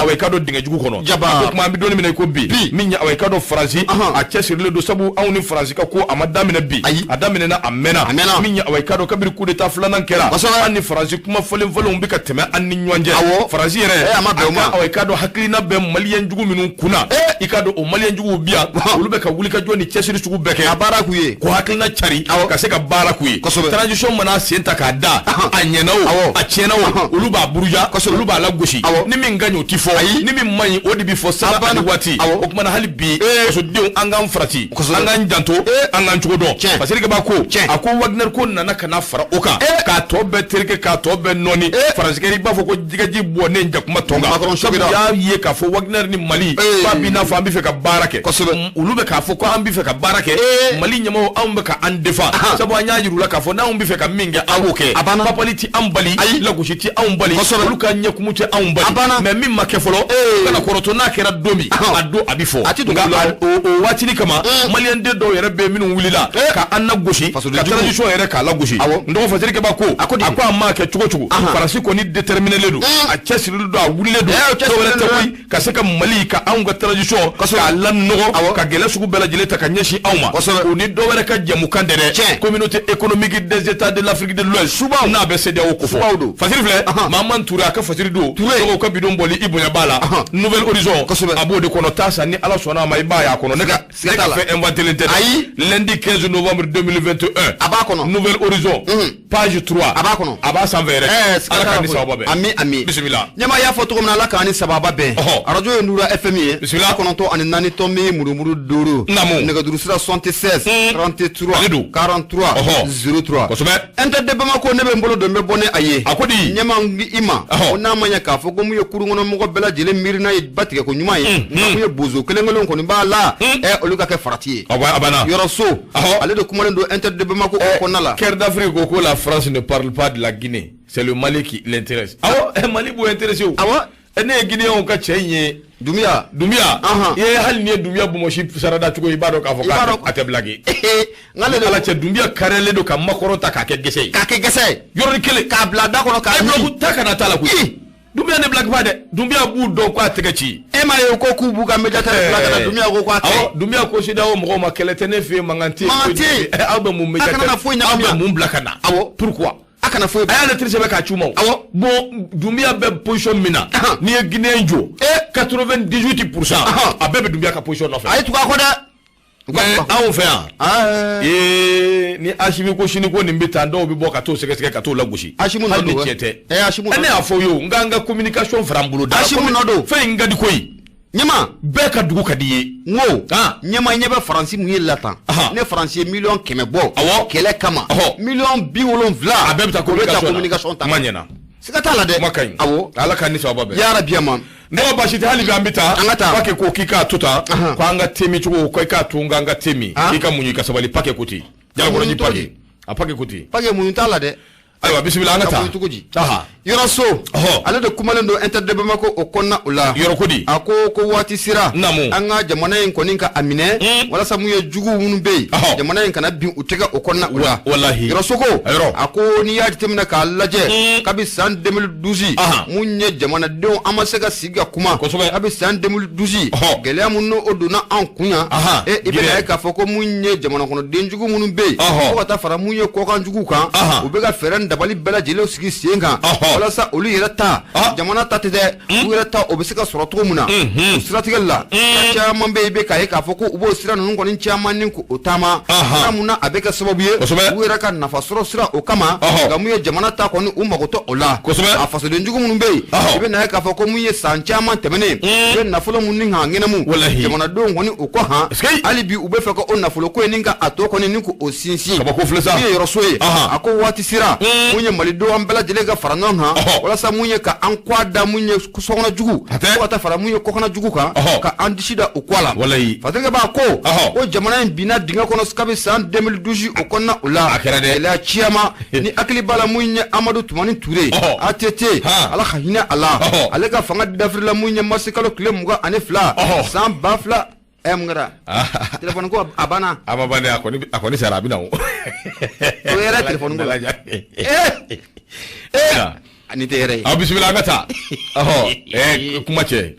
awa i k'a dɔn dingɛ jugu kɔnɔ. A ko kuma an bɛ don min na i ko bi, min ye awa i k'a dɔn Faransi a cɛsirilen don, sabu anw ni Faransi ka ko a ma daminɛ bi, a daminɛna a mɛnna. Min ye awa i k'a dɔn kabiri coup d'état filanan kɛra, an ni Faransi kuma falen falenw bɛ ka tɛmɛ an ni ɲɔgɔn cɛ. Faransi yɛrɛ awa i k'a dɔn hakilina bɛ maliyɛn jugu minnu kunna, i k'a dɔn o maliyɛn juguw bi yan, olu bɛ ka wulikajɔ ni cɛsiri sugu bɛɛ kɛ a baara k'u ye, ko hakilina cari ka se ka baara k'u ye. Transition mana sen ta k'a da, a ɲɛna o, a tiɲɛna o, olu b'a buruja, olu b'a lagosi. Ni min ka ɲi o ti fɔ, ni min man ɲi o de bɛ fɔ sanga ani waati. O tuma na hali bi fasodenw, an k'an farati, an k'an janto, an k'an cogo dɔn. Fasiri Kaba ko, a ko Wagner ko nana ka na fara o kan k'a tɔ bɛɛ tereke, k'a tɔ bɛɛ nɔɔni. Faransi kɛra i b'a fɔ ko jɛgɛji bɔnnen jakuma tɔn kan, sabu y'a ye k'a fɔ Wagner ni Mali k'a b'i n'a fɔ an bɛ fɛ ka baara kɛ. Olu bɛ k'a fɔ ko an bɛ fɛ ka baara kɛ, Mali ɲɛmaaw, anw bɛ ka an défend, sabu an y'a jira u la k'a fɔ n'anw bɛ fɛ ka min kɛ, an b'o kɛ. Papali tɛ an bali, lagosi tɛ anw bali, olu ka ɲɛkumu tɛ anw bali. Mais min ma kɛ fɔlɔ, kana kɔrɔtɔ, n'a kɛra don min, a don a bɛ fɔ. Nka o waatini kama, maliyɛn den dɔw yɛrɛ bɛ minnu wulila ka an lagosi, ka transition yɛrɛ k'a lagosi. N dɔgɔ Fasiri Kaba ko, a ko a maa kɛ cogo cogo, Faransi kɔni déterminélen don, a cɛsirilen don, a wulilen don, dɔwɛrɛ tɛ koyi, ka se ka Mali, ka anw ka transition k'a lanɔgɔ, ka gɛlɛya sugu bɛɛ lajɛlen ta ka ɲɛsin anw ma. O ni dɔwɛrɛ ka jɛmukan tɛ dɛ, communauté économique des états de l'Afrique de l'Ouest n'a bɛ CEDEAO ko fɔ. Fasiri filɛ, Mahamani Ture a ka fasiri don, tɔgɔw ka bidon bɔli i bonya b'a la. Nouvel Horizon a b'o de kɔnɔ, taa san ni Ala sɔnna a ma, i b'a y'a kɔnɔ. Ne ka fɛn inventé tɛ dɛ. Ayi. Lundi 15 novembre 2021 a b'a kɔnɔ. Nouvel Horizon, page 3, a b'a kɔnɔ. A b'a sanfɛ yɛrɛ. Ala k'an ni sababa bɛn. Ami ami. Bisimila. Ɲɛma y'a fɔ cogo min na, Ala k'an ni sababa bɛn. Arajo ye Nura FM ye. Bisimila. 94 tɔmi murumuru 5. Naamu. Nɛgɛjuru sira 76 33 Ale don. 43 03. Inter de Bamako, ne bɛ n bolo don, n bɛ bɔ ni a ye. A ko di? Ɲɛma i ma ko n'a ma ɲɛ k'a fɔ ko mun ye kurun kɔnɔ mɔgɔ bɛɛ lajɛlen miirina ye batigɛ ko ɲuman ye, nka mun ye bozo kelen kelen kɔni b'a la, olu ka kɛ farati ye. A banna. Yɔrɔ so, ale de kumalen don Inter de Bamako o kɔnɔna la. Cœur d'Afrique ko la France ne parle pas de la Guinée, c'est le Mali qui l'intéresse. Awɔ, Mali b'o intéressé o. Ne ye Guinéenw ka cɛ in ye. Dunbiya. Dunbiya. I ye hali ni ye Dunbiya bonbonsi sarada cogo, i b'a dɔn k'a fɔ k'a tɛ blague. N'ale Ala cɛ, Dunbiya kariyalen don ka makɔrɔ ta k'a kɛ gɛsɛ ye. K'a kɛ gɛsɛ ye. Yɔrɔnin kelen. K'a bila da kɔnɔ k'a min. Ta kana t'a la koyi. Dunbiya ne blague pas dɛ. Dunbiya b'u dɔn k'a tɛgɛ ci. E m'a ye ko k'u b'u ka médiateur bila ka na, Dunbiya ko k'a tɛ. Dunbiya ko CEDEAO mɔgɔw ma, kɛlɛ tɛ ne fɛ yen, mankan tɛ yen. Mankan tɛ yen. Aw bɛ mun médiateur? A kana na foyi ɲagami. Aw bɛ mun bila ka na? Pourquoi? A kana foyi. A y'a lettre sɛbɛn k'a ci u ma. Bon, Dunbiya bɛ position min na, n'i ye Guinéen jɔ, 98%, a bɛɛ bɛ Dunbiya ka position nɔfɛ. A ye tugu a kɔ dɛ. Mais anw fɛ yan, ee, ni Asimi ko sini ko nin bɛ taa, dɔw bɛ bɔ ka t'o sɛgɛsɛgɛ ka t'o lagosi. Asimi nɔ don. Hali ni tiɲɛ tɛ. Asimi nɔ don. Ne y'a fɔ ye o, n k'an ka communication fara an bolo da. Asimi nɔ don. Fɛn in ka di koyi. Ɲɛma. Bɛɛ ka dugu ka di i ye. N ko. Ɲɛma, ɲɛ bɛ Faransi mun ye la tan. Ne Faransi ye 100 millions bɔ. Kɛlɛ kama. 70 millions. A bɛɛ bɛ taa communication ta. Kuma ɲɛna. Siga t'a la dɛ. Kuma ka ɲi. Ala k'an ni sababa bɛn. Yarabi ma. Ne ko basi tɛ, hali bi an bɛ taa. An ka taa. Pake ko k'i k'a to tan. Ko an ka te min cogo, ko i k'a to n k'an ka te min. K'i ka muɲu, i ka sabali. Pake ko ten. Jalakɔrɔji Pake. A Pake ko ten. Pake muɲu t'a la dɛ. Ayiwa, bisimila, an ka taa. Cogo di? Yɔrɔ so, ale de kumalen don Inter de Bamako o kɔnɔna o la. Yɔrɔ ko di? A ko ko waati sera. Naamu. An ka jamana in kɔni ka a minɛ walasa mun ye jugu minnu bɛ yen, jamana in kana bin u tɛgɛ o kɔnɔna o la. Walahi. Yɔrɔ so ko, a ko n'i y'a jateminɛ k'a lajɛ, kabi san 2012, mun ye jamanadenw an ma se ka sigi ka kuma. Kabi san 2012, gɛlɛya mun n'o donna an kun yan, i bɛna ye k'a fɔ ko mun ye jamana kɔnɔden jugu minnu bɛ yen, fo ka taa fara mun ye kɔkan jugu kan, u bɛ ka fɛɛrɛ ni dabali bɛɛ lajɛlen sigi sen kan walasa olu yɛrɛ ta, jamana ta tɛ dɛ, u yɛrɛ ta o bɛ se ka sɔrɔ cogo min na. O siratigɛ la, caman bɛ yen, i bɛ k'a ye k'a fɔ ko u b'o sira ninnu kɔni caman ni k'o taama sira mun na, a bɛ kɛ sababu ye u yɛrɛ ka nafa sɔrɔ sira o kama, nka mun ye jamana ta kɔni, u mago tɛ o la. A fasoden jugu minnu bɛ yen, i bɛ na ye k'a fɔ ko mun ye san caman tɛmɛnen, u bɛ nafolo mun ni k'a ŋɛnɛmu jamanadenw kɔni o kɔ han, hali bi u bɛ fɛ ka o nafolo ko in ni ka a tɔ kɔni ni k'o sinsin. Kabako filɛ sa. Min ye yɔrɔ so ye, a ko waati sera. Mun ye malidenw an bɛɛ lajɛlen ka fara ɲɔgɔn kan walasa mun ye ka an kɔ da mun ye sokɔnɔ jugu fo ka taa fara mun ye kɔkanna jugu kan, ka an disi da u kɔ la. Fasirikɛba ko ko jamana in binna dingɛ kɔnɔ kabi san 2012 o kɔnɔna o la. A kɛra dɛ. Gɛlɛya caman ni hakili b'a la, mun ye Amadu Tumani Ture, ATT, Ala ka hinɛ a la, ale ka fanga dafirila mun ye mars kalo tile 22 san 2000. Ɛ, mun kɛra? Téléphone ko a banna? A ma ban dɛ, a kɔni sara, a bɛ na o. O yɛrɛ téléphone ko la. Ee ee, nin tɛ yɛrɛ ye. Aw bisimila, an ka taa. Ɔhɔ, kuma cɛ,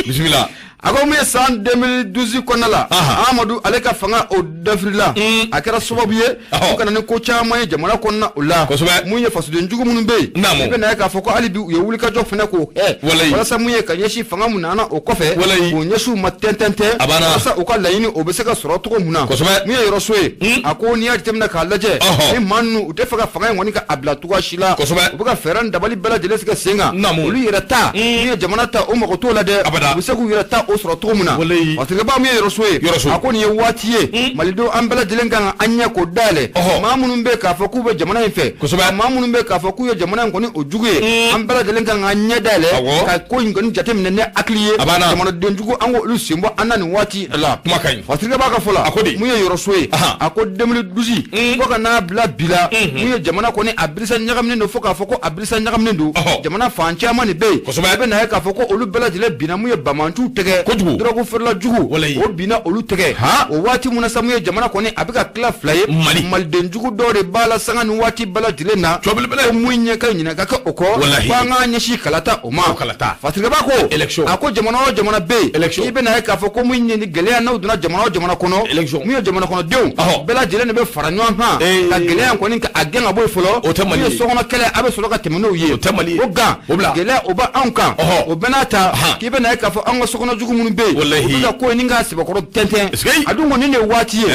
bisimila. A ko mun ye san 2012 kɔnɔna la, Amadu ale ka fanga o dafirila, a kɛra sababu ye fo ka na ni ko caman ye jamana kɔnɔna o la. Mun ye fasoden jugu minnu bɛ yen, i bɛ na ye k'a fɔ ko hali bi u ye wulikajɔ fana k'o kɛ walasa mun ye ka ɲɛsin fanga mun nana o kɔfɛ, k'o ɲɛsin u ma tɛntɛntɛn walasa u ka laɲini o bɛ se ka sɔrɔ cogo mun na. Mun ye Yɔrɔso ye, a ko n'i y'a jateminɛ k'a lajɛ, ni maa ninnu u tɛ fɛ ka fanga in kɔni ka a bila cogoya si la, u bɛ ka fɛɛrɛ ni dabali bɛɛ lajɛlen sigi sen kan. Olu yɛrɛ ta, mun ye jamana ta, o mago t'o la dɛ, u bɛ se k'u yɛrɛ ta o sɔrɔ cogo min na. Fasirikɛba, mun ye Yɔrɔso ye, a ko nin ye waati ye malidenw an bɛɛ lajɛlen kan ka an ɲɛ k'o dayɛlɛ. Maa minnu bɛ k'a fɔ k'u bɛ jamana in fɛ, maa minnu bɛ k'a fɔ k'u ye jamana in kɔni o jugu ye, an bɛɛ lajɛlen kan k'an ɲɛ dayɛlɛ ka ko in kɔni jateminɛ ni hakili ye. Jamanaden jugu, an k'olu sen bɔ an na nin waati la. Fasirikɛba ka fɔ la, mun ye Yɔrɔso ye, a ko 2012 fo ka n'a bila bi la, mun ye jamana kɔni a birisa ɲagaminen don, fo k'a fɔ ko a birisa ɲagaminen don. Jamana fan caman de bɛ yen, i bɛ na ye k'a fɔ ko olu bɛɛ lajɛlen binna mun ye banbaanciw tɛgɛ, dɔrɔgu feerela jugu o binna olu tɛgɛ. O waati mun na sa, mun ye jamana kɔni a bɛ ka tila fila ye, maliden jugu dɔw de b'a la sanga ni waati bɛɛ lajɛlen na, ko mun ɲɛ ka ɲinɛ ka kɛ o kɔ, ko an k'an ɲɛsin kalata o ma. Fasirikɛba ko, a ko jamana o jamana bɛ yen, i bɛ na ye k'a fɔ ko mun ye ni gɛlɛya n'aw donna jamana o jamana kɔnɔ, mun ye jamana kɔnɔdenw bɛɛ lajɛlen de bɛ fara ɲɔgɔn kan ka gɛlɛya in kɔni ka a gɛn ka bɔ yen fɔlɔ. Mun ye sokɔnɔ kɛlɛ, a bɛ sɔrɔ ka tɛmɛ n'o ye. O gan gɛlɛya o bɛ anw kan, o bɛɛ n'a ta k'i bɛ na ye k'a fɔ an ka sokɔnɔ jugu minnu bɛ yen, u bɛ ka ko in k'a sɛbɛkɔrɔ tɛntɛn. A dun kɔni nin de ye waati ye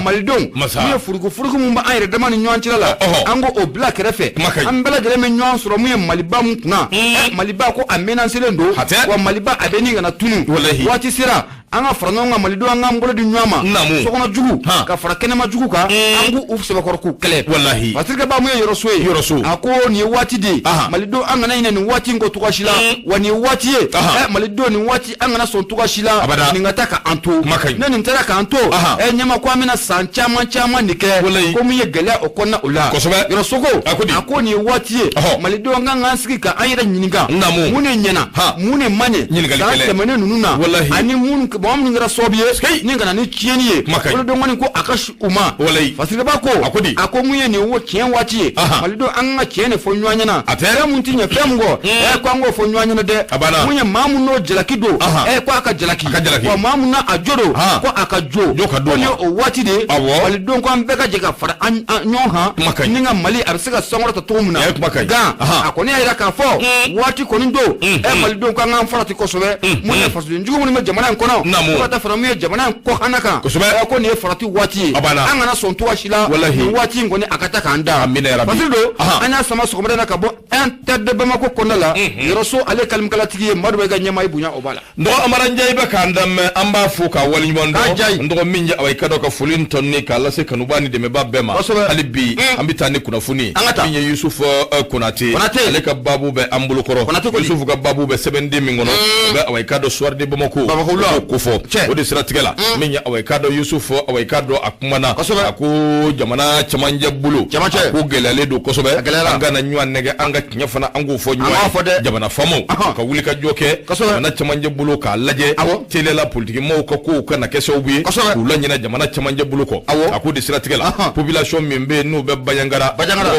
malidenw, mun ye furuku furuku mun bɛ an yɛrɛ dama ni ɲɔgɔn cɛla la, an k'o bila kɛrɛfɛ. An bɛɛ lajɛlen bɛ ɲɔgɔn sɔrɔ mun ye Maliba mun kunna, Maliba ko a menacelen don, wa Maliba a bɛ nin kana tunu. Waati sera an ka fara ɲɔgɔn kan, malidenw, an k'an bolo di ɲɔgɔn ma, sokɔnɔ jugu ka fara kɛnɛma jugu kan, an k'u sɛbɛkɔrɔ k'u kɛlɛ. Fasirikɛba, mun ye Yɔrɔso ye, a ko nin ye waati de ye, malidenw, an kana ɲinɛ nin waati in kɔ cogoya si la, wa nin ye waati ye, malidenw, nin waati an kana sɔn cogoya si la nin ka taa k'an to. Ne nin taara k'an to, ɲɛma ko an bɛna san caman caman de kɛ ko mun ye gɛlɛya o kɔnɔna o la. Yɔrɔso ko, a ko nin ye waati ye, malidenw, an kan k'an sigi ka an yɛrɛ ɲininka mun de ɲɛna, mun de ma ɲɛ san tɛmɛnen ninnu na, ani mun mɔgɔ minnu kɛra sababu ye ni ka na ni tiɲɛni ye. Boloden kɔni ko a ka u ma. Fasirikɛba ko, a ko mun ye nin wo tiɲɛ waati ye, malidenw, an ka tiɲɛ de fɔ ɲɔgɔn ɲɛna, fɛn mun ti ɲɛ fɛn mun kɔ, ko an k'o fɔ ɲɔgɔn ɲɛna dɛ. Mun ye maa mun n'o jalaki don, ko a ka jalaki, wa maa mun n'a a jo don, ko a ka jo. Ko nin ye o waati de ye, malidenw, ko an bɛɛ ka jɛ ka fara an ɲɔgɔn kan ni ka Mali a bɛ se ka sankɔrɔta cogo min na. Gan a kɔni y'a jira k'a fɔ waati kɔni don, malidenw, ko an k'an farati kosɛbɛ. Mun ye fasoden jugu minnu bɛ jamana in kɔnɔ, fo ka taa fara mun ye jamana in kɔkanna kan, ko nin ye farati waati ye, an kana sɔn cogoya si la nin waati in kɔni a ka taa k'an da. Fasiri don, an y'a sama sɔgɔmada in na ka bɔ Inter de Bamako kɔnɔna la. Yɔrɔso ale kalimakalatigi ye Madu ka ɲɛmaa ye, bonya o b'a la. N dɔgɔ Amara Njayi bɛ k'an lamɛn, an b'a fo k'a waleɲuman dɔn. N dɔgɔ min ye awa i ka dɔn ka foli tɔni k'a lase kanubaa ni dɛmɛbaa bɛɛ ma. Hali bi an bɛ taa ni kunnafoni min ye Yusufu Konate, ale ka baabu bɛ an bolo kɔrɔ. Yusufu ka baabu bɛ sɛbɛnden min kɔnɔ, o bɛ awa i ka dɔn Soir de Bamako o ko fɔ. O de siratigɛ la, min ye awa i ka dɔn Yusufu, awa i ka dɔn a kumana, a ko jamana camancɛ bolo, a ko gɛlɛyalen don kosɛbɛ, an kana ɲɔgɔn nɛgɛ, an ka tiɲɛ fana an k'o fɔ ɲɔgɔn ye. Jamana faamaw ka wuli ka jɔ kɛ jamana camancɛ bolo k'a lajɛ teliyala politikimaaw ka kow kana kɛ sababu ye k'u laɲinɛ jamana camancɛ bolo kɔ. A ko de siratigɛ la, population min bɛ yen n'u bɛ Banjagara,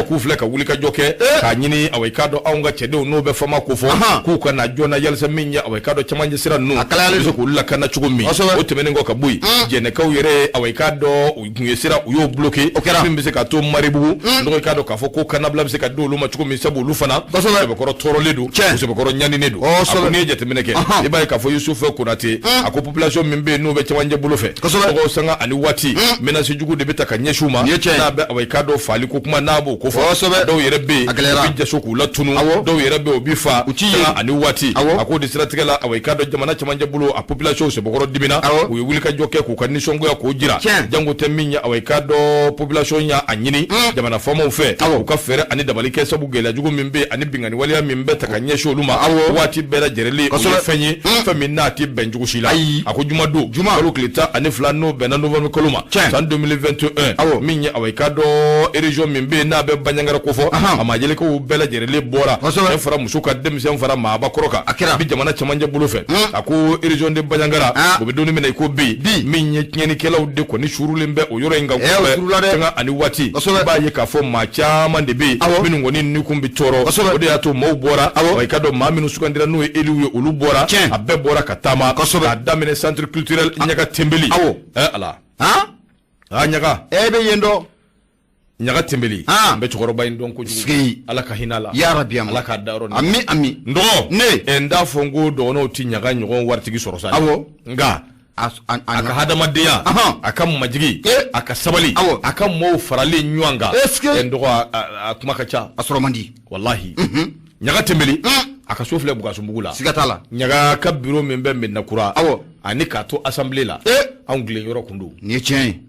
k'u filɛ ka wuli ka jɔ kɛ k'a ɲini awa i k'a dɔn anw ka cɛdenw n'u bɛ FAMa ko fɔ, k'u ka na joona yalisa min ye awa i k'a dɔn camancɛ sira ninnu a bɛ se k'olu lakana cogo min. O tɛmɛnen kɔ ka bɔ yen, Jɛnɛkaw yɛrɛ, awa i k'a dɔn u tun ye sira u y'o bloqué, min bɛ se k'a to Maribugu, dɔgɔ i k'a dɔn k'a fɔ ko kannabila bɛ se ka di olu ma cogo min, sabu olu fana sɛbɛkɔrɔ tɔɔrɔlen don, sɛbɛkɔrɔ ɲaninen don. A ko n'i ye jateminɛ kɛ, i b'a ye k'a fɔ Yusufu Konate, a ko population min bɛ yen n'u bɛ camancɛ bolo fɛ, tɔgɔ sanga ani waati menace jugu de bɛ ta ka ɲɛsin u ma, n'a bɛ awa i k'a dɔn faali ko kuma n'a b'o ko fɔ, dɔw yɛrɛ bɛ yen u bɛ jaso k'u latunu, dɔw yɛrɛ bɛ yen u bɛ fa sanga ani waati. A k'o de siratigɛ la, awa i k'a dɔn jamana camancɛ bolo a population sebekɔrɔ dimina, u ye wulikajɔ kɛ k'u ka nisɔngoya k'o jira, jango tɛ min ye, awa i k'a dɔn population y'a ɲini jamana faamaw fɛ u ka fɛɛrɛ ani dabali kɛ, sabu gɛlɛya jugu min bɛ ani binkanni waleya min bɛ ta ka ɲɛsin olu ma waati bɛɛ lajɛlen, o ye fɛn ye, fɛn min n'a tɛ bɛn cogo si la. A ko jumadon kalo tile 12, n'o bɛnna novembre kalo ma san 2021, min ye, awa i k'a dɔn région min bɛ yen n'a bɛ Bandiagara kofɔ, a maajelekaw bɛɛ lajɛlen bɔra, cɛ fara muso kan, denmisɛn fara maabakɔrɔ kan, a kɛra bi jamana cɛmancɛ bolo fɛ. A ko région de Bandiagara, o bɛ don min na i ko bi, min ye tiɲɛnikɛlaw de kɔni surulen bɛ o yɔrɔ in kan kosɛbɛ, sanga ani waati i b'a ye k'a fɔ maa caman de bɛ yen minnu kɔni nikun bɛ tɔɔrɔ. O de y'a to maaw bɔra, wa i k'a dɔn maa minnu sugandira n'o ye élus ye, olu bɔra, a bɛɛ bɔra ka taama k'a daminɛ centre culturel Ɲaga Tenbeli. Ala ɲaga, e bɛ yen dɔn. Ɲaga Tenbeli, n bɛ cɛkɔrɔba in dɔn kojugu, Ala ka hinɛ a la. Yarabi, Ala k'a dayɔrɔ. Ami, ami. N dɔgɔ, ne n t'a fɔ n ko dɔgɔnɔw tɛ ɲaga ɲɔgɔn waritigi sɔrɔ sa. Nka a ka hadamadenya, a ka majigi, a ka sabali, a ka mɔɔw faralen ɲɔgɔn kan, n dɔgɔ, a kuma ka ca. A sɔrɔ man di. Walahi, Ɲaga Tenbeli, a ka so filɛ Bukasunbugu la. Siga t'a la. Ɲaga ka bureau min bɛ Medina Kura, ani k'a to assemblée la, anw tilen yɔrɔ kun don. Nin ye tiɲɛ ye.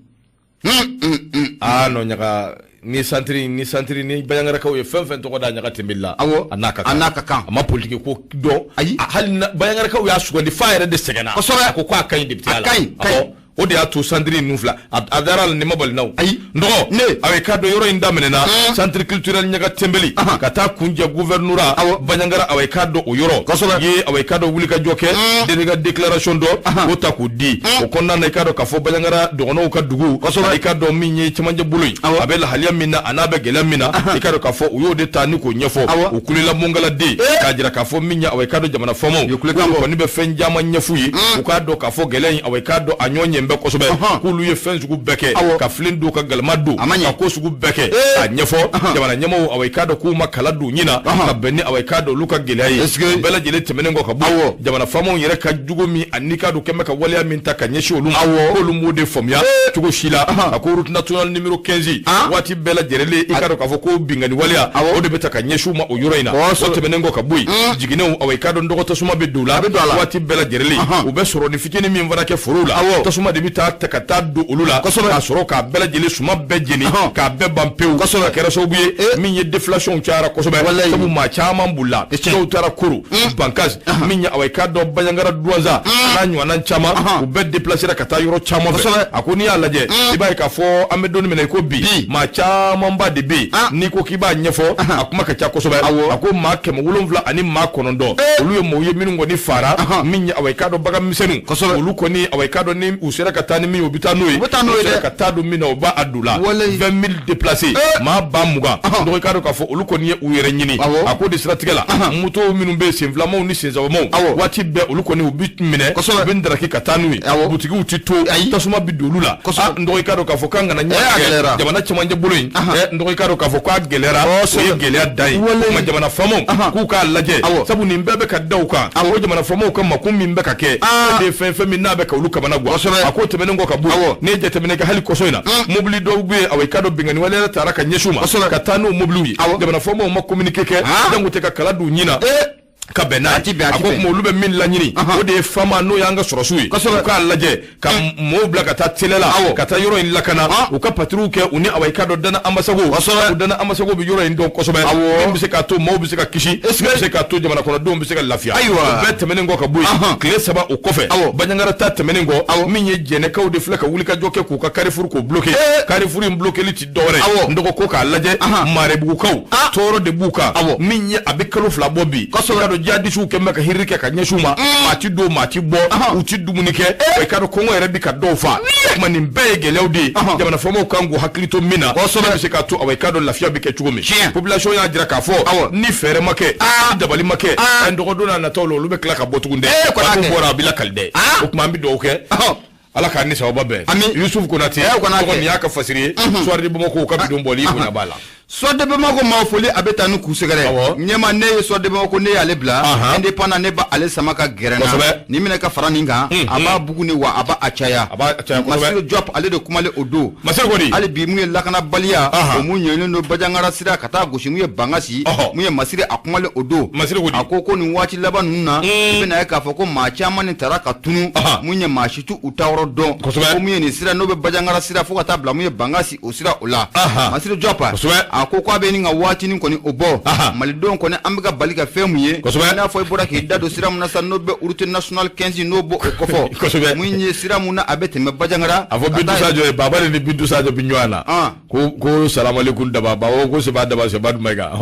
Aa non, Ɲaga ni centre ni centre ni Bandiagarakaw ye fɛn fɛn tɔgɔ da Ɲaga Tenbeli la, a n'a ka kan, a n'a ka kan. A ma politique ko dɔn. Ayi. Hali Bandiagarakaw y'a sugandi f'a yɛrɛ de sɛgɛnna. A ko k'a ka ɲi député la. A ka ɲi. O de y'a to centre ninnu fila a dara la, nin ma bali n'aw. Ayi. N dɔgɔ, ne a bɛ k'a dɔn yɔrɔ in daminɛna centre culturel Ɲaga Tenbeli ka taa kunjɛ gouvernorat Bandiagara, a bɛ k'a dɔn o yɔrɔ ye, a bɛ k'a dɔn wulikajɔ kɛ délégué déclaration dɔ k'o ta k'o di. O kɔnɔna na, i k'a dɔn k'a fɔ Bandiagara dɔgɔnɔw ka dugu, i k'a dɔn min ye cɛmancɛ bolo ye, a bɛ lahaliya min na, a n'a bɛ gɛlɛya min na, i k'a dɔn k'a fɔ u y'o de ta ni k'o ɲɛfɔ. U kulela mongaladen k'a jira k'a fɔ min ye, awa i k'a dɔn jamana faamaw kɔni bɛ fɛn caman ɲɛf'u ye, u k'a dɔn k'a fɔ gɛlɛya in, awa i k'a dɔn a ɲɔ ɲɛ bɛ kosɛbɛ, k'olu ye fɛn sugu bɛɛ kɛ, ka filen don, ka galama don, ka ko sugu bɛɛ kɛ k'a ɲɛfɔ jamana ɲɛmaaw, awa i k'a dɔn k'u ma kala don ɲin na ka bɛn ni, awa i k'a dɔn olu ka gɛlɛya ye. O bɛɛ lajɛlen tɛmɛnen kɔ ka bɔ, jamana faamaw yɛrɛ ka jugu min ani k'a dɔn kɛmɛ ka waleya min ta ka ɲɛsin olu ma, k'olu m'o de faamuya cogo si la. A ko route nationale numéro 15, waati bɛɛ lajɛlen i k'a dɔn k'a fɔ ko binkanni waleya, o de bɛ ta ka ɲɛsin u ma o yɔrɔ in na. O tɛmɛnen kɔ ka bɔ yen, jiginɛw, awa i k'a dɔn dɔgɔ tasuma bɛ don u la waati bɛɛ lajɛlen, u bɛ sɔrɔ ni fitinin min fana kɛ forow la, tasuma de bɛ taa ta ka taa don olu la k'a sɔrɔ k'a bɛɛ lajɛlen suma bɛɛ jeni k'a bɛɛ ban pewu. A kɛra sababu ye min ye, déflation cayara kosɛbɛ, sabu maa caman bolila, dɔw taara Koro, Bankas, min ye, awa i k'a dɔn Bandiagara Douentza n'a ɲɔgɔnna caman, u bɛɛ déplacera ka taa yɔrɔ caman fɛ. A ko n'i y'a lajɛ, i b'a ye k'a fɔ an bɛ don min na i ko bi, maa camanba de bɛ yen, n'i ko k'i b'a ɲɛfɔ, a kuma ka ca kosɛbɛ. A ko maa 709, olu ye maaw ye minnu kɔni fara min ye, awa i k'a dɔn bagan misɛnninw, olu kɔni, awa i k'a dɔn ni u sera ka taa ni min ye, u bɛ taa n'o ye, u sera ka taa don min na, u b'a don la. 20 000 déplacés, maa 20 000, donc i k'a dɔn k'a fɔ olu kɔni ye u yɛrɛ ɲini. A ko de siratigɛ la, moto minnu bɛ yen, senfilamaw ni sensabamaw, waati bɛɛ olu kɔni u bɛ minɛ, u bɛ ndaraki ka taa n'u ye, butigiw tɛ to, tasuma bɛ don olu la. N dɔgɔ, i k'a dɔn k'a fɔ k'an kana ɲɛ jamana cɛmancɛ bolo in, n dɔgɔ, i k'a dɔn k'a fɔ k'a gɛlɛyara, o ye gɛlɛya dan ye. O tuma jamana faamaw k'u k'a lajɛ, sabu nin bɛɛ bɛ ka da u kan. O jamana faamaw ka makun min bɛ ka kɛ, o de ye fɛn fɛn min n'a bɛ ka olu kamana gan. A ko tɛmɛnen kɔ ka bɔ yen, n'i ye jateminɛ kɛ hali kɔsɔ in na, mobili dɔw bɛ yen, awa i k'a dɔn binkanni wale yɛrɛ taara ka ɲɛsin u ma ka taa n'o mobiliw ye, jamana faamaw ma communiqué kɛ, jango tɛ ka kala don u ɲin na ka bɛn n'a ye. A ko tuma olu bɛ min laɲini, o de ye FAMa, n'o y'an ka sɔrɔsiw ye, u k'a lajɛ ka mɔɔw bila ka taa teliya la ka taa yɔrɔ in lakana, u ka patrouille kɛ u ni, awa i k'a dɔn Dana Ambasagu, Dana Ambasagu bɛ yɔrɔ in dɔn kosɛbɛ, min bɛ se k'a to maaw bɛ se ka kisi, min bɛ se k'a to jamana kɔnɔdenw bɛ se ka lafiya. O bɛɛ tɛmɛnen kɔ ka bɔ yen, tile 3 o kɔfɛ, Bandiagara ta tɛmɛnen kɔ, min ye Jɛnɛkaw de filɛ ka wulikajɔ kɛ k'u ka carrefour k'o bloqué. Carrefour in bloquéli ti dɔwɛrɛ ye, n dɔgɔ, ko k'a lajɛ Marebugukaw tɔɔrɔ de b'u kan, min ye a bɛ kalo 2 bɔ bi. I k'a dɔn jihadisiw kɛlen bɛ ka hiriri kɛ ka ɲɛsin u ma, maa ti don, maa ti bɔ, u ti dumuni kɛ, i k'a dɔn kɔngɔ yɛrɛ bi ka dɔw fa. O tuma nin bɛɛ ye gɛlɛyaw de ye, jamana faamaw kan k'u hakili to min na, bɛ se k'a to, awa i k'a dɔn lafiya bɛ kɛ cogo min. Population y'a jira k'a fɔ ni fɛɛrɛ ma kɛ, ni dabali ma kɛ, n dɔgɔ, don n'a nataw la, olu bɛ tila ka bɔ tugun dɛ. N'u bɔra, a bɛ lakali dɛ. O tuma an bɛ dugawu kɛ, Ala k'an ni sababa bɛn. Ami. Yusuf Konate tɔgɔ, nin y'a ka fasiri ye, Soir de Bamako ka bidon bɔli, i bonya b'a la. Soir de Bamako maa foli a bɛ taa ni k'u sɛgɛrɛ ɲɛma ne ye Soir de Bamako ne y'ale bila Indépendant ne b'ale sama ka gɛrɛ n na nin minɛ ka fara nin kan a b'a bugu ni wa a b'a caya Masire Diop ale de kumalen o don hali bi mun ye lakanabaliya o mun ɲɛnen don Bandiagara sira ka taa gosi mun ye Bankasi mun ye Masire a kumalen o don a ko ko nin waati laban ninnu na i bɛna ye k'a fɔ ko maa caman ni taara ka tunun mun ye maa si t'u taayɔrɔ dɔn ko mun ye nin sira n'o bɛ Bandiagara sira fo ka taa bila mun ye Bankasi o sira o la Masire Diop a ko k'a bɛ nin ka waatinin kɔni o bɔ malidenw kɔni an bɛ ka bali ka fɛn mun ye i n'a fɔ i bɔra k'i da don sira min na sa n'o bɛ route nationale 15 n'o b'o kofɔ mun ye sira mun na a bɛ tɛmɛ Bandiagara a fɔ Bintu Sajo ye baba ni Bintu Sajo bɛ ɲɔgɔn na ko ko salamalekum daba baba ko seba daba seba Mayiga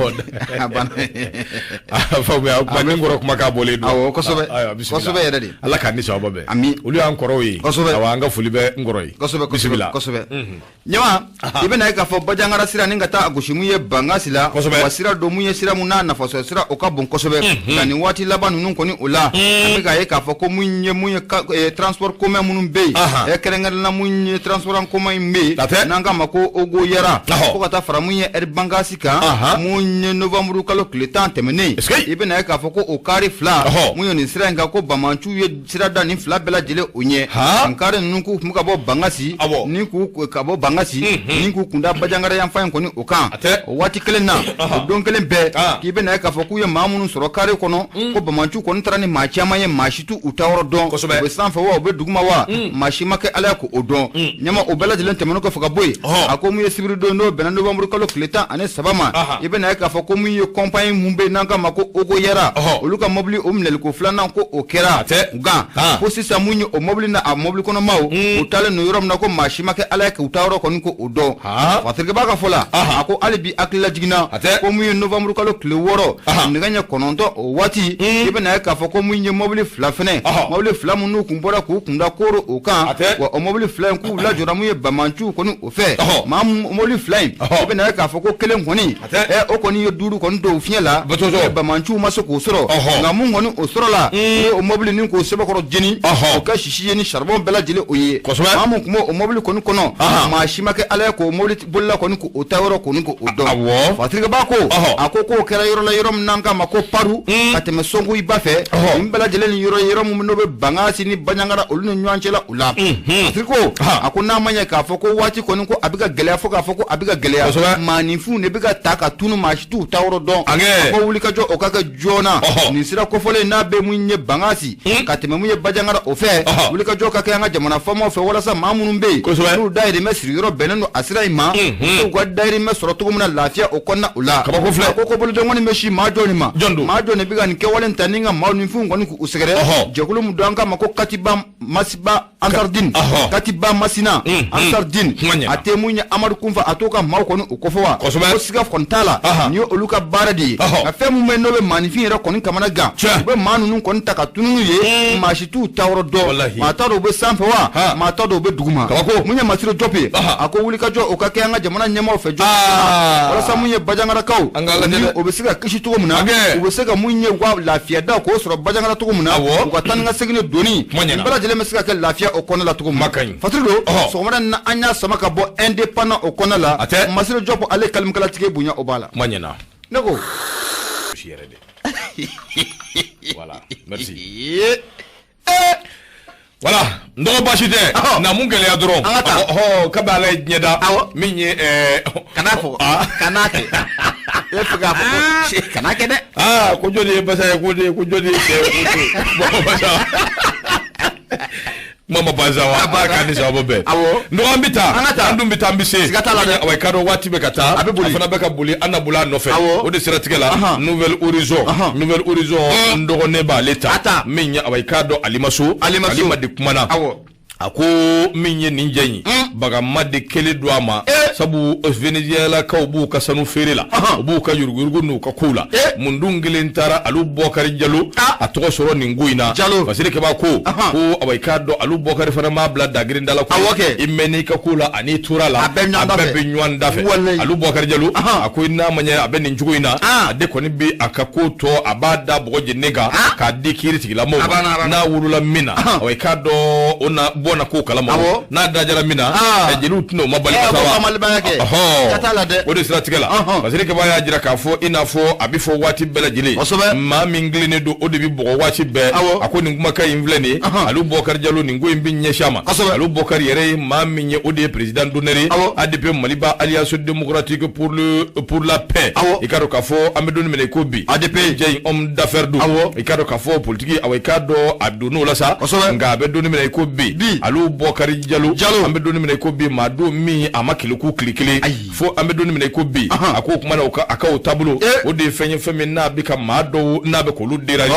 a faamuya kuma ni kɔrɔ kumakan bɔlen don awɔ kosɛbɛ kosɛbɛ yɛrɛ de Ala k'an ni sababa bɛn ami olu y'an kɔrɔw ye kosɛbɛ awɔ an ka foli bɛ n kɔrɔ ye kosɛbɛ bisimila kosɛbɛ ɲama i bɛna ye k'a fɔ Bandiagara sira ni ka taa a gosi mun ye Bankasi la wa sira don mun ye sira mun n'a nafasɔrɔ sira o ka bon kosɛbɛ nka nin waati laban ninnu kɔni o la an bɛ k'a ye k'a fɔ ko mun ye mun ye transport commun minnu bɛ yen kɛrɛnkɛrɛnnen na mun ye transport en commun in bɛ yen n'an k'a ma ko Ogo Yara fo ka taa fara mun ye Air Bankasi kan mun ye novembre kalo tile 10 tɛmɛnen i bɛna ye k'a fɔ ko o kari fila mun ye nin sira in kan ko banbaanciw ye sira da nin fila bɛɛ lajɛlen o ɲɛ nin kari ninnu k'u tun bɛ ka bɔ Bankasi ni k'u ka bɔ Bankasi ni k'u kunda Bandiagara yanfan in kɔni o kan o waati kelen na o don kelen bɛɛ k'i bɛna ye k'a fɔ k'u ye maa minnu sɔrɔ kari kɔnɔ ko banbaanciw kɔni taara ni maa caman ye maa si t'u taayɔrɔ dɔn u bɛ sanfɛ wa u bɛ duguma wa maa si ma kɛ Ala ye k'o dɔn ɲama o bɛɛ lajɛlen tɛmɛnen kɔfɛ ka bɔ yen a ko mun ye sibiridon n'o bɛnna novembre kalo tile 13 ma i bɛna ye k'a fɔ ko mun ye compagnie mun bɛ yen n'an k'a ma ko Ogo Yara olu ka mobili o minɛliko filanan ko o kɛra nka ko sisan mun ye o mobili n'a a mobili kɔnɔmaw u taalen don yɔrɔ min na ko maa si ma kɛ Ala ye k'u taayɔrɔ kɔni ko o dɔn Fatirikɛba ka fɔ la a ko hali bi hakili lajiginna ko mun ye novembre kalo tile 6 nɛgɛ ɲɛ 9 o waati i bɛna ye k'a fɔ ko mun ye mobili fila fɛnɛ mobili fila minnu kun bɔra k'u kunda Koro o kan wa o mobili fila in k'u lajɔra mun ye banbaanciw kɔni o fɛ maa mobili fila in i bɛna ye k'a fɔ ko kelen kɔni o kɔni ye duuru kɔni don fiɲɛ la banbaanciw ma se k'o sɔrɔ nka mun kɔni o sɔrɔla o mobili ni k'o sɛbɛkɔrɔ jeni o kɛ sisi ye ni charbon bɛɛ lajɛlen o ye maa mun tun b'o mobili kɔni kɔnɔ maa si ma kɛ Ala ye k'o mobili bolila kɔni k'o taayɔrɔ kɔni k'o dɔn Fatirikɛba ko a ko k'o kɛra yɔrɔ la yɔrɔ min n'an k'a ma ko Paru ka tɛmɛ Sonkoyiba fɛ nin bɛɛ lajɛlen ni yɔrɔ yɔrɔ min n'o bɛ Bankasi ni Bandiagara olu ni ɲɔgɔn cɛla o la Fatiri ko a ko n'a ma ɲɛ k'a fɔ ko waati kɔni ko a bɛ ka gɛlɛya fo k'a fɔ ko a bɛ ka gɛlɛya maaninfinw de bɛ ka ta ka tunu maa si t'u taayɔrɔ dɔn a ko wulikajɔ o ka kɛ joona nin sira kofɔlen n'a bɛ mun ye Bankasi ka tɛmɛ mun ye Bandiagara o fɛ wulikajɔ ka kɛ an ka jamana faamaw fɛ walasa maa minnu bɛ yen n'u dayirimɛ siriyɔrɔ bɛnnen don a sira in ma u ka dayirimɛ sɔrɔ cogo min na lafiya o kɔnɔna o la kabako filɛ a ko boloden kɔni bɛ si maa jɔn ma maa jɔn de bɛ ka nin kɛwale ta ni ka maaninfinw kɔni k'u sɛgɛrɛ jɛkulu min don an k'a ma ko Katiba Masiba Ansardine Katiba Masina Ansardine a tɛ mun ye Amadu Kunfa a t'o ka maaw kɔni o kofɔ wa ko siga kɔni t'a la nin ye olu ka baara de ye nka fɛn min bɛ n'o bɛ maaninfin yɛrɛ kɔni kamana gan u bɛ maa ninnu kɔni ta ka tunu n'u ye maa si t'u taayɔrɔ dɔn maa t'a dɔn u bɛ sanfɛ wa maa t'a dɔn u bɛ duguma mun ye Masire Jɔp ye a ko wulikajɔ o ka kɛ an ka jamana ɲɛmaaw fɛ joona walasa mun ye Bandiagarakaw o bɛ se ka kisi cogo min na u bɛ se ka mun ye u ka lafiya da k'o sɔrɔ Bandiagara cogo min na u ka taa ni ka segin doni nin bɛɛ lajɛlen bɛ se ka kɛ lafiya o kɔnɔna la cogo min na Fatiri don sɔgɔmada in na an y'a sama ka bɔ Indépendant o kɔnɔna la Masire Jɔp ale kalimkalatigi bonya o b'a la kuma ɲɛna ne ko voilà merci voilà n dɔgɔ baasi tɛ na mun gɛlɛya dɔrɔn an ka taa ɔhɔ kabi ala ye diɲɛ da min ye kana fɔ kana kɛ e fɛ k'a fɔ ko kana kɛ dɛ aa ko jɔni ye basa ye ko de ko jɔni ye sɛ ye ko bon basa kuma ma ban sa wa A banna. k'a ni sababu bɛɛ Awɔ. n dɔgɔ an bɛ taa An ka taa. an dun bɛ taa an bɛ se Siga t'a la dɛ. Awa i k'a dɔn waati bɛ ka taa A bɛ boli. a fana bɛ ka boli an na boli a nɔfɛ Awɔ. o de siratigɛ la Ahan. Nouvel Horizon Ahan. Nouvel Horizon n dɔgɔnin b'ale ta A ta. min ye awa i k'a dɔn Alimaso Alimaso. Alima de kumana Awɔ. a ko min ye nin jɛ in bagama de kelen don a ma sabu venezuelakaw b'u ka sanu feere la u b'u ka yuruguyurugu n'u ka kow la mun dun kelen taara Alu Bɔkari Jalo a tɔgɔ sɔrɔ nin ko in na Jalo. Fasiri Keba ko ko awa i k'a dɔn Alu Bɔkari fana m'a bila dagirinda la ko Awɔ kɛ. i mɛnn'i ka ko la ani tora la A bɛɛ ɲɔgɔn da fɛ. bɛɛ bɛ ɲɔgɔn da fɛ Walayi. Alu Bɔkari Jalo a ko n'a ma ɲɛ a bɛ nin cogo in na Ah. a de kɔni bɛ a ka ko tɔ a b'a da bɔgɔ jeninen kan k'a di kiiri tigilamɔgɔw A banna, a ma banna. n'a wolola min na awa i k'a dɔn o na bɔ na k'o kalama Awɔ. n'a dajara min na Ah. jeliw tɛna o ma bali Eh, ka o taa wa ma bali dɔnnibaya kɛ. Ɔhɔn. Ka t'a la dɛ. O de siratigɛ la, Ɔhɔn. Fasiri Kaba y'a jira k'a fɔ i n'a fɔ a bɛ fɔ waati bɛɛ lajɛlen, maa min tilennen don, o de bɛ bugɔ waati bɛɛ. A ko nin kumakan in filɛ nin ye, Alu Bɔkari Jalo, nin ko in bɛ ɲɛsin a ma. Alu Bɔkari yɛrɛ ye maa min ye, o de ye président d'honneur ye ADP Maliba, Alliance démocratique pour la paix. I k'a dɔn k'a fɔ an bɛ don min na i ko bi, ADP jɛ in, homme d'affaires don. I k'a dɔn k'a fɔ politique, awa, i k'a dɔn a donn'o la sa, nka a bɛ don min na i ko bi, Alu Bɔkari Jalo, an bɛ don min na i ko bi, maa don min a ma keleku tile kelen fo an bɛ don min na i ko bi. A ko o kuma na, o ka a ka o taabolo, o de ye fɛn ye, fɛn min n'a bɛ ka maa dɔw n'a bɛ k'olu déranger.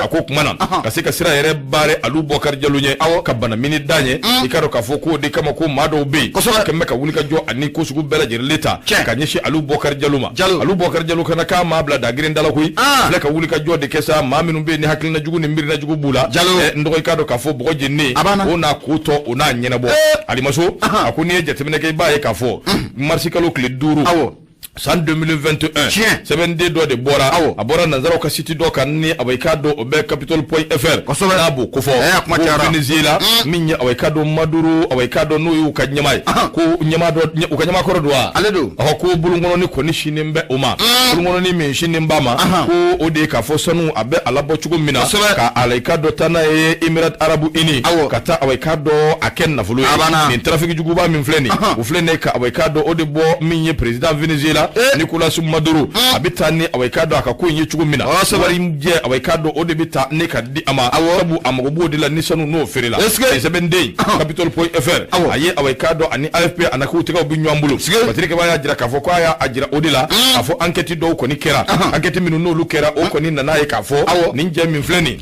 A ko o kuma na, ka se ka sira yɛrɛ baare Alu Bɔkari Jalo ɲɛ, ka bana mini da ɲɛ. I k'a dɔn k'a fɔ k'o de kama ko maa dɔw bɛ yen kɛn bɛ ka wuli ka jɔ ani ko sugu bɛɛ lajɛlen ta ka ɲɛsin Alu Bɔkari Jalo ma. Alu Bɔkari Jalo kana k'a maa bila dagirin da la koyi, filɛ ka wuli ka jɔ de kɛ sa, maa minnu bɛ yen ni hakilina jugu ni miirina jugu b'u la. N dɔgɔ, i k'a dɔn k'a fɔ bɔgɔ jeninen, o n'a ko tɔ, o n'a ɲɛnabɔ. Alimaso a ko n'i ye jateminɛ kɛ, i b'a ye k'a fɔ marisi kalo tile 5, san 2021, sɛbɛnden dɔ de bɔra. A bɔra nanzaraw ka site dɔ kan ni, awa, i k'a dɔn o bɛ capitol.fr n'a b'o kofɔ, ko Venezuela, min ye, awa, i k'a dɔn Maduro, awa, i k'a dɔn n'o y'u ka ɲɛmaa ye, ko ɲɛmaa dɔ, u ka ɲɛmaa kɔrɔ don wa? Ale don. Ɔhɔ, ko bolonkɔnɔni kɔni sinnen bɛ o ma, bolonkɔnɔni min sinnen b'a ma, ko o de ye k'a fɔ sanu a bɛ a labɔ cogo min na, ka ala i k'a dɔn taa n'a ye Émirats arabes unis, ka taa, awa, i k'a dɔn a kɛ nafolo ye. Nin trafic juguba min filɛ nin, o filɛ nin ka, awa, i k'a dɔn o de bɔ min ye président Venezuela Nicolas Maduro, a bɛ taa ni, awa, i k'a dɔn a ka ko in ye cogo min na, wari jɛ, awa, i k'a dɔn o de bɛ taa ne ka di a ma, sabu a mago b'o de la ni sanu n'o feere la. Sɛbɛnden capitol.fr a ye, awa, i k'a dɔn ani AFP a n'a k'u tɛgɛw bɛ ɲɔgɔn bolo. Patrick Kaba y'a jira k'a fɔ k'a y'a jira o de la k'a fɔ enquête dɔw kɔni kɛra, enquête minnu n'olu kɛra, o kɔni nana ye k'a fɔ nin jɛ min filɛ nin,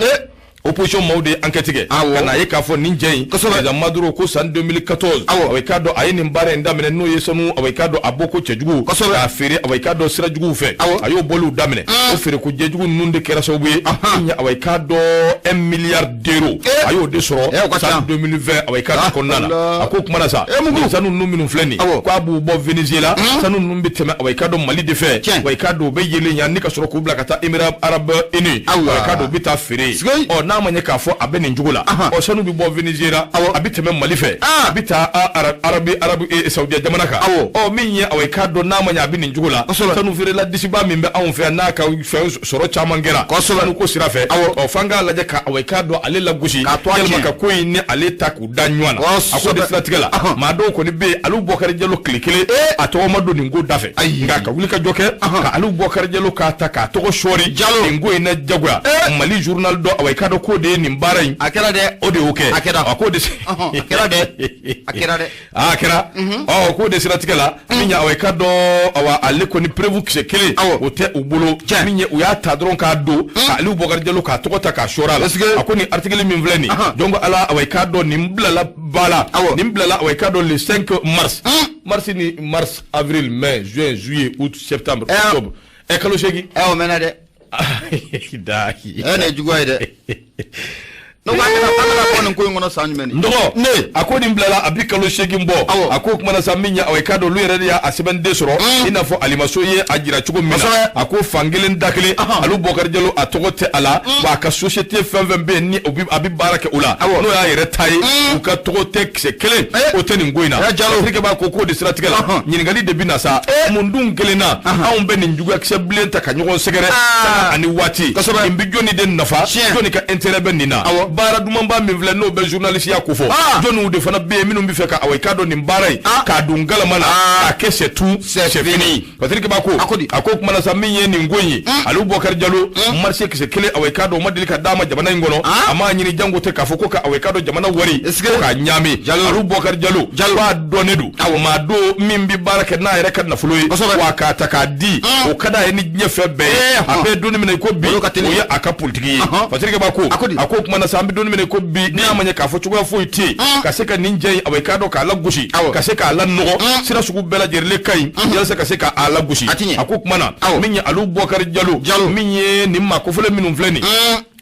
opposition maaw de ye enquête kɛ ka n'a ye k'a fɔ nin jɛ in, président Maduro, ko san 2014, awa, i k'a dɔn a ye nin baara in daminɛ, n'o ye sanu, awa, i k'a dɔn a bɔ ko cɛjugu k'a feere, awa, i k'a dɔn sira juguw fɛ, a y'o bɔliw daminɛ. O feere ko jɛjugu ninnu de kɛra sababu ye min ye, awa, i k'a dɔn 1 milliard d'euros, a y'o de sɔrɔ san 2020, awa, i k'a dɔn kɔnɔna na. A ko kuma na sa, nin sanu ninnu minnu filɛ nin, k'a b'u bɔ Venezuela, sanu ninnu bɛ tɛmɛ, awa, i k'a dɔn Mali de fɛ, wa i k'a dɔn u bɛ yelen yan ni ka sɔrɔ k'u bila ka taa Émirats arabes unis, awa, i k'a dɔn u bɛ taa feere. Ɔ, n'a ma ɲɛ k'a fɔ a bɛ nin cogo la, ɔ, sanu bɛ bɔ Venezuela, a bɛ tɛmɛ Mali fɛ, a bɛ taa Arabi Arabi Saudiya jamana kan. Ɔ, min ye, awa, i k'a dɔn n'a ma ɲɛ a bɛ nin cogo la, sanu feerela disiba min bɛ anw fɛ yan, n'a ka fɛn sɔrɔ caman kɛra sanu ko sira fɛ, ɔ, f'an k'a lajɛ ka, awa, i k'a dɔn ale lagosi, yalima ka ko in ni ale ta k'u da ɲɔgɔn na. A ko de siratigɛ la, maa dɔw kɔni bɛ yen, Alu Bɔkari Jalo tile kelen a tɔgɔ ma don nin ko da fɛ, nka ka wuli ka jɔ kɛ ka Alu Bɔkari Jalo k'a ta k'a tɔgɔ sɔɔri nin ko in na jagoya. Mali journal dɔ, awa, i k'a dɔn k'o de ye nin baara in, a kɛra dɛ, o de y'o kɛ. A kɛra. A k'o de a kɛra dɛ, a kɛra dɛ. A kɛra. Ɔ, k'o de siratigɛ la, min ye, awa, i k'a dɔn, awa, ale kɔni preuve kisɛ kelen o tɛ u bolo, min ye u y'a ta dɔrɔn k'a don ka Aliou Bɔkari Jalo k'a tɔgɔ ta k'a sɔɔri a la. A ko nin article min filɛ nin, donc ala, awa, i k'a dɔn nin bilala ba la, nin bilala, awa, i k'a dɔn le 5 mars, mars ni mars, avril, mai, juin, juillet, août, septembre, octobre, ɛ, kalo 8. Ɛ, o mɛnna dɛ. Dahi. Ɛ, nin ye juguya ye dɛ. Ne ko an bɛna bɔ nin ko in kɔnɔ san jumɛn? N dɔgɔ, ne a ko nin bilala a bi kalo 8 bɔ. A ko kuma na sa, min ye, awa, i k'a dɔn olu yɛrɛ de y'a sɛbɛnden sɔrɔ, i n'a fɔ Alimaso ye a jira cogo min na. A ko fan kelen da kelen, Alu Bɔkari Jalo a tɔgɔ tɛ a la, wa a ka société fɛn fɛn bɛ yen ni a bɛ baara kɛ o la, n'o y'a yɛrɛ ta ye, u ka tɔgɔ tɛ kisɛ kelen o tɛ nin ko in na. Patrick b'a ko k'o de siratigɛ la, ɲininkali de bɛ na sa, mun dun kelen na anw bɛ nin juguyakisɛ bilen ta ka ɲɔgɔn sɛgɛrɛ sanga ani waati? Nin bɛ jɔnni de nafa? Jɔnni ka intérêt bɛ nin na? Baara dumanba min filɛ, n'o bɛ journalisiya ko fɔ, jɔnniw de fana bɛ yen minnu bɛ fɛ ka, awa, i k'a dɔn nin baara in k'a don galama la, k'a kɛ c'est tout, c'est fini? Patrick b'a ko a ko kuma na sa, min ye nin ko in ye, Aliou Bɔkari Jalo, marché kisɛ kelen, awa, i k'a dɔn o ma deli ka d'a ma jamana in kɔnɔ, a m'a ɲini jango tɛ k'a fɔ ko ka, awa, i k'a dɔn jamana wari k'a ɲaami. Aliou Bɔkari Jalo k'a dɔnnen don, maa don min bɛ baara kɛ n'a yɛrɛ ka nafolo ye, wa k'a ta k'a di, o ka d'a ye ni diɲɛ fɛn bɛɛ ye. A bɛ don min na i ko bi, o ye a ka politiki ye. Patrick b'a ko a ko kuma na sa, an bɛ don min na i ko bi, n'i y'a ma ɲɛ k'a fɔ cogoya foyi tɛ yen ka se ka nin jɛ in, awa, i k'a dɔn k'a lagosi, ka se k'a lanɔgɔ, sira sugu bɛɛ lajɛlen ka ɲi walasa ka se k'a lagosi. A ko kuma na, min ye Aliou Bɔkari Jalo, min ye nin maa kofɔlen minnu filɛ nin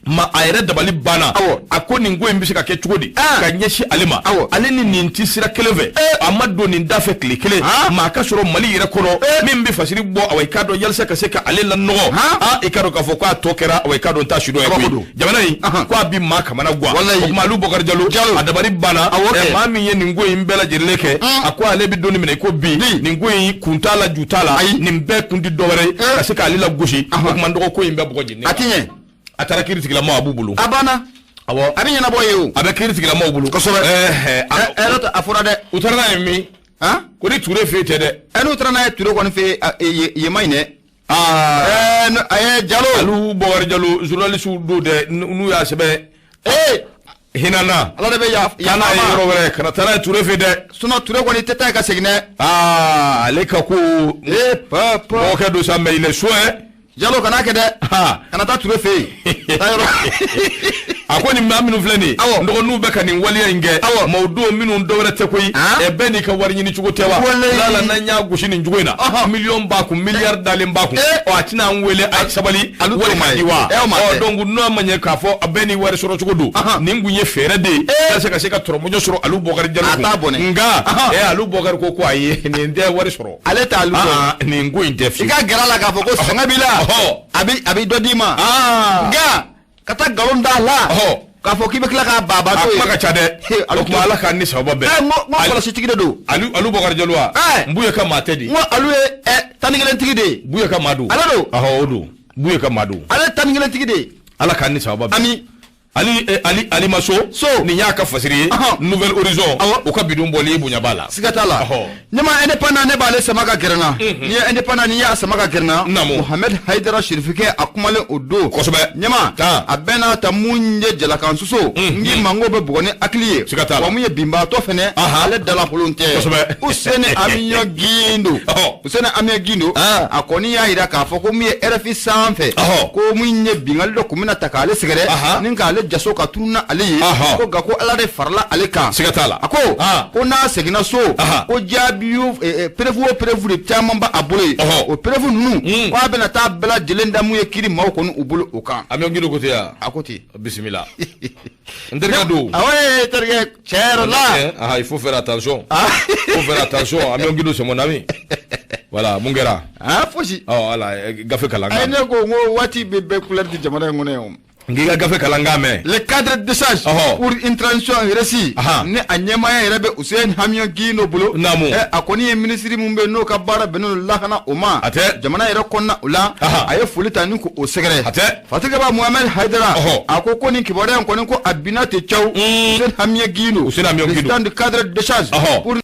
Ma a yɛrɛ dabali banna, a ko nin ko in bɛ se ka kɛ cogo di ka ɲɛsin ale ma? Ale ni nin ti sira kelen fɛ, a ma don nin da fɛ tile kelen. Maa ka sɔrɔ Mali yɛrɛ kɔnɔ min bɛ fasiri bɔ, awa, i k'a dɔn, yalisa ka se ka ale lanɔgɔ. Aa, i k'a dɔn k'a fɔ k'a tɔ kɛra, awa, i k'a dɔn, ta sidɔn ye koyi. Jamana in ko a bi maa kamana gan. O tuma Alu Bɔkari Jalo, a dabali banna. Maa min ye nin ko in bɛɛ lajɛlen kɛ, a ko ale bɛ don min na i ko bi, nin ko in kun t'a la, ju t'a la, nin bɛɛ kun tɛ dɔwɛrɛ ye ka se k'ale lagosi. O tuma n dɔgɔ, ko in bɛɛ bɔgɔ jeni. A ti ɲɛ. A taara kiiri tigilamaw, a b'u bolo. A banna. Awɔ. A bɛ ɲɛnabɔ ye o. A bɛ kiiri tigilamaw bolo. Kosɛbɛ. Ɛɛ, a fɔra dɛ. U taara n'a ye min? Ko ni Ture fɛ yen tɛ dɛ. Ɛ, n'u taara n'a ye Ture kɔni fɛ yen, yen ma ɲi dɛ. Aa. Ɛɛ, a ye Jalo. Alu Bɔkari Jalo, journaliste don dɛ, n'u y'a sɛbɛn. Ee. Hinɛ na. Ala de bɛ yafa. Taa n'a ye yɔrɔ wɛrɛ, kana taa n'a ye Ture fɛ dɛ. Sinon Ture kɔni tɛ taa yen ka segin dɛ. Aa, ale ka ko. Ee, papa. Dɔgɔkɛ don sa, mais il est soin. Jalo, kana kɛ dɛ. Kana taa Ture fɛ yen. Taa yɔrɔ. A ko nin maa minnu filɛ nin ye, n dɔgɔninw bɛ ka nin waleya in kɛ, maaw don minnu dɔwɛrɛ tɛ koyi, ɛ, bɛɛ n'i ka wari ɲini cogo tɛ wa? Lala n'an y'a gosi nin cogo in na, miliyɔn b'a kun, miliyari dalen b'a kun, ɔ, a tɛna an wele a sabali wari ka di wa? Ɔ, donc n'a ma ɲɛ k'a fɔ a bɛɛ n'i wari sɔrɔ cogo don, nin kun ye fɛɛrɛ de ye walasa ka se ka tɔrɔmɔjɔ sɔrɔ Alu Bɔkari Jalo kun. Nka ɛ, Alu Bɔkari ko ayi, nin tɛ wari sɔrɔ. Ale t'alu dɔn. Nin ko in tɛ fiyewu. I ka gɛrɛ a la k'a fɔ ko sɛgɛn b'i la, a bɛ dɔ d'i ma. Nka ka taa nkalon d'a la k'a fɔ k'i bɛ tila k'a baaba to yen. A kuma ka ca dɛ. O tuma Ala k'an ni sababa bɛn. N ko kɔlɔsitigi de don. Alu Bɔkari Jalo wa? N Buye ka maa tɛ di. N ko Alu ye 11 tigi de ye. Buye ka maa don. Ale don. Ɔhɔ, o don. Buye ka maa don. Ale 11 tigi de ye. Ala k'an ni sababa bɛn. Ami. Ali Ali Ali Maso so nin y'a ka fasiri ye. Nouvel Horizon, o ka bidon bɔli bonya b'a la. Siga t'a la. Ɲama Indépendant, ne b'ale sama ka gɛrɛ n na. N'i ye Indépendant, n'i y'a sama ka gɛrɛ n na, Mohamed Haidara Sirifikɛ, a kumalen o don. Ɲama a bɛɛ n'a ta, mun ye jalakan soso n k'i mango bɛ bugɔ ni hakili ye. Siga t'a la. Wa mun ye binbaatɔ fɛnɛ, ale dalakolon tɛ. Useni Amiɲɔ Gindo, Useni Amiɲɔ Gindo, a kɔni y'a jira k'a fɔ ko mun ye RFI sanfɛ, ko mun ye bingali dɔ kun bɛna ta k'ale sɛgɛrɛ ni k'ale jaso ka tunun na ale ye, ko nka ko Ala de farala ale kan. Siga t'a la. A ko ko n'a seginna so, ko jaabi o preuve o preuve de caman b'a bolo yen, o preuve ninnu ko a bɛna taa bɛɛ lajɛlen da mun ye kiri maaw kɔni u bolo o kan. Amiɲɔ Gindo ko ten ya? A ko ten. Bisimila n terikɛ don. Awɔ, terikɛ, tiɲɛ yɛrɛ la. Il faut faire attention, il faut faire attention. Amiɲɔ Gindo, c'est mon ami. Voilà, mun kɛra? Fosi. Ɔ, ala gafe kalan. Ayi, ne ko n ko waati bɛ bɛɛ couleur di jamana in kɔnɔ yan o. N k'i ka gafe kalan kan mɛn. Le cadre d'échange pour une transition réussie, ni a ɲɛmaaya yɛrɛ bɛ Useni Hamiɲɔ Gindo bolo. Naamu. A kɔni ye minisiri min bɛ yen n'o ka baara bɛnnen don lakana o ma. A tɛ. Jamana yɛrɛ kɔnɔna o la. A ye foli ta ni k'o sɛgɛrɛ. A tɛ. Fatigaba Mohamed Haidara. A ko ko nin kibaruya in kɔni, ko a binna ten cawu. Useni Hamiɲɔ Gindo. Useni Hamiɲɔ Gindo. Président du cadre d'échange pour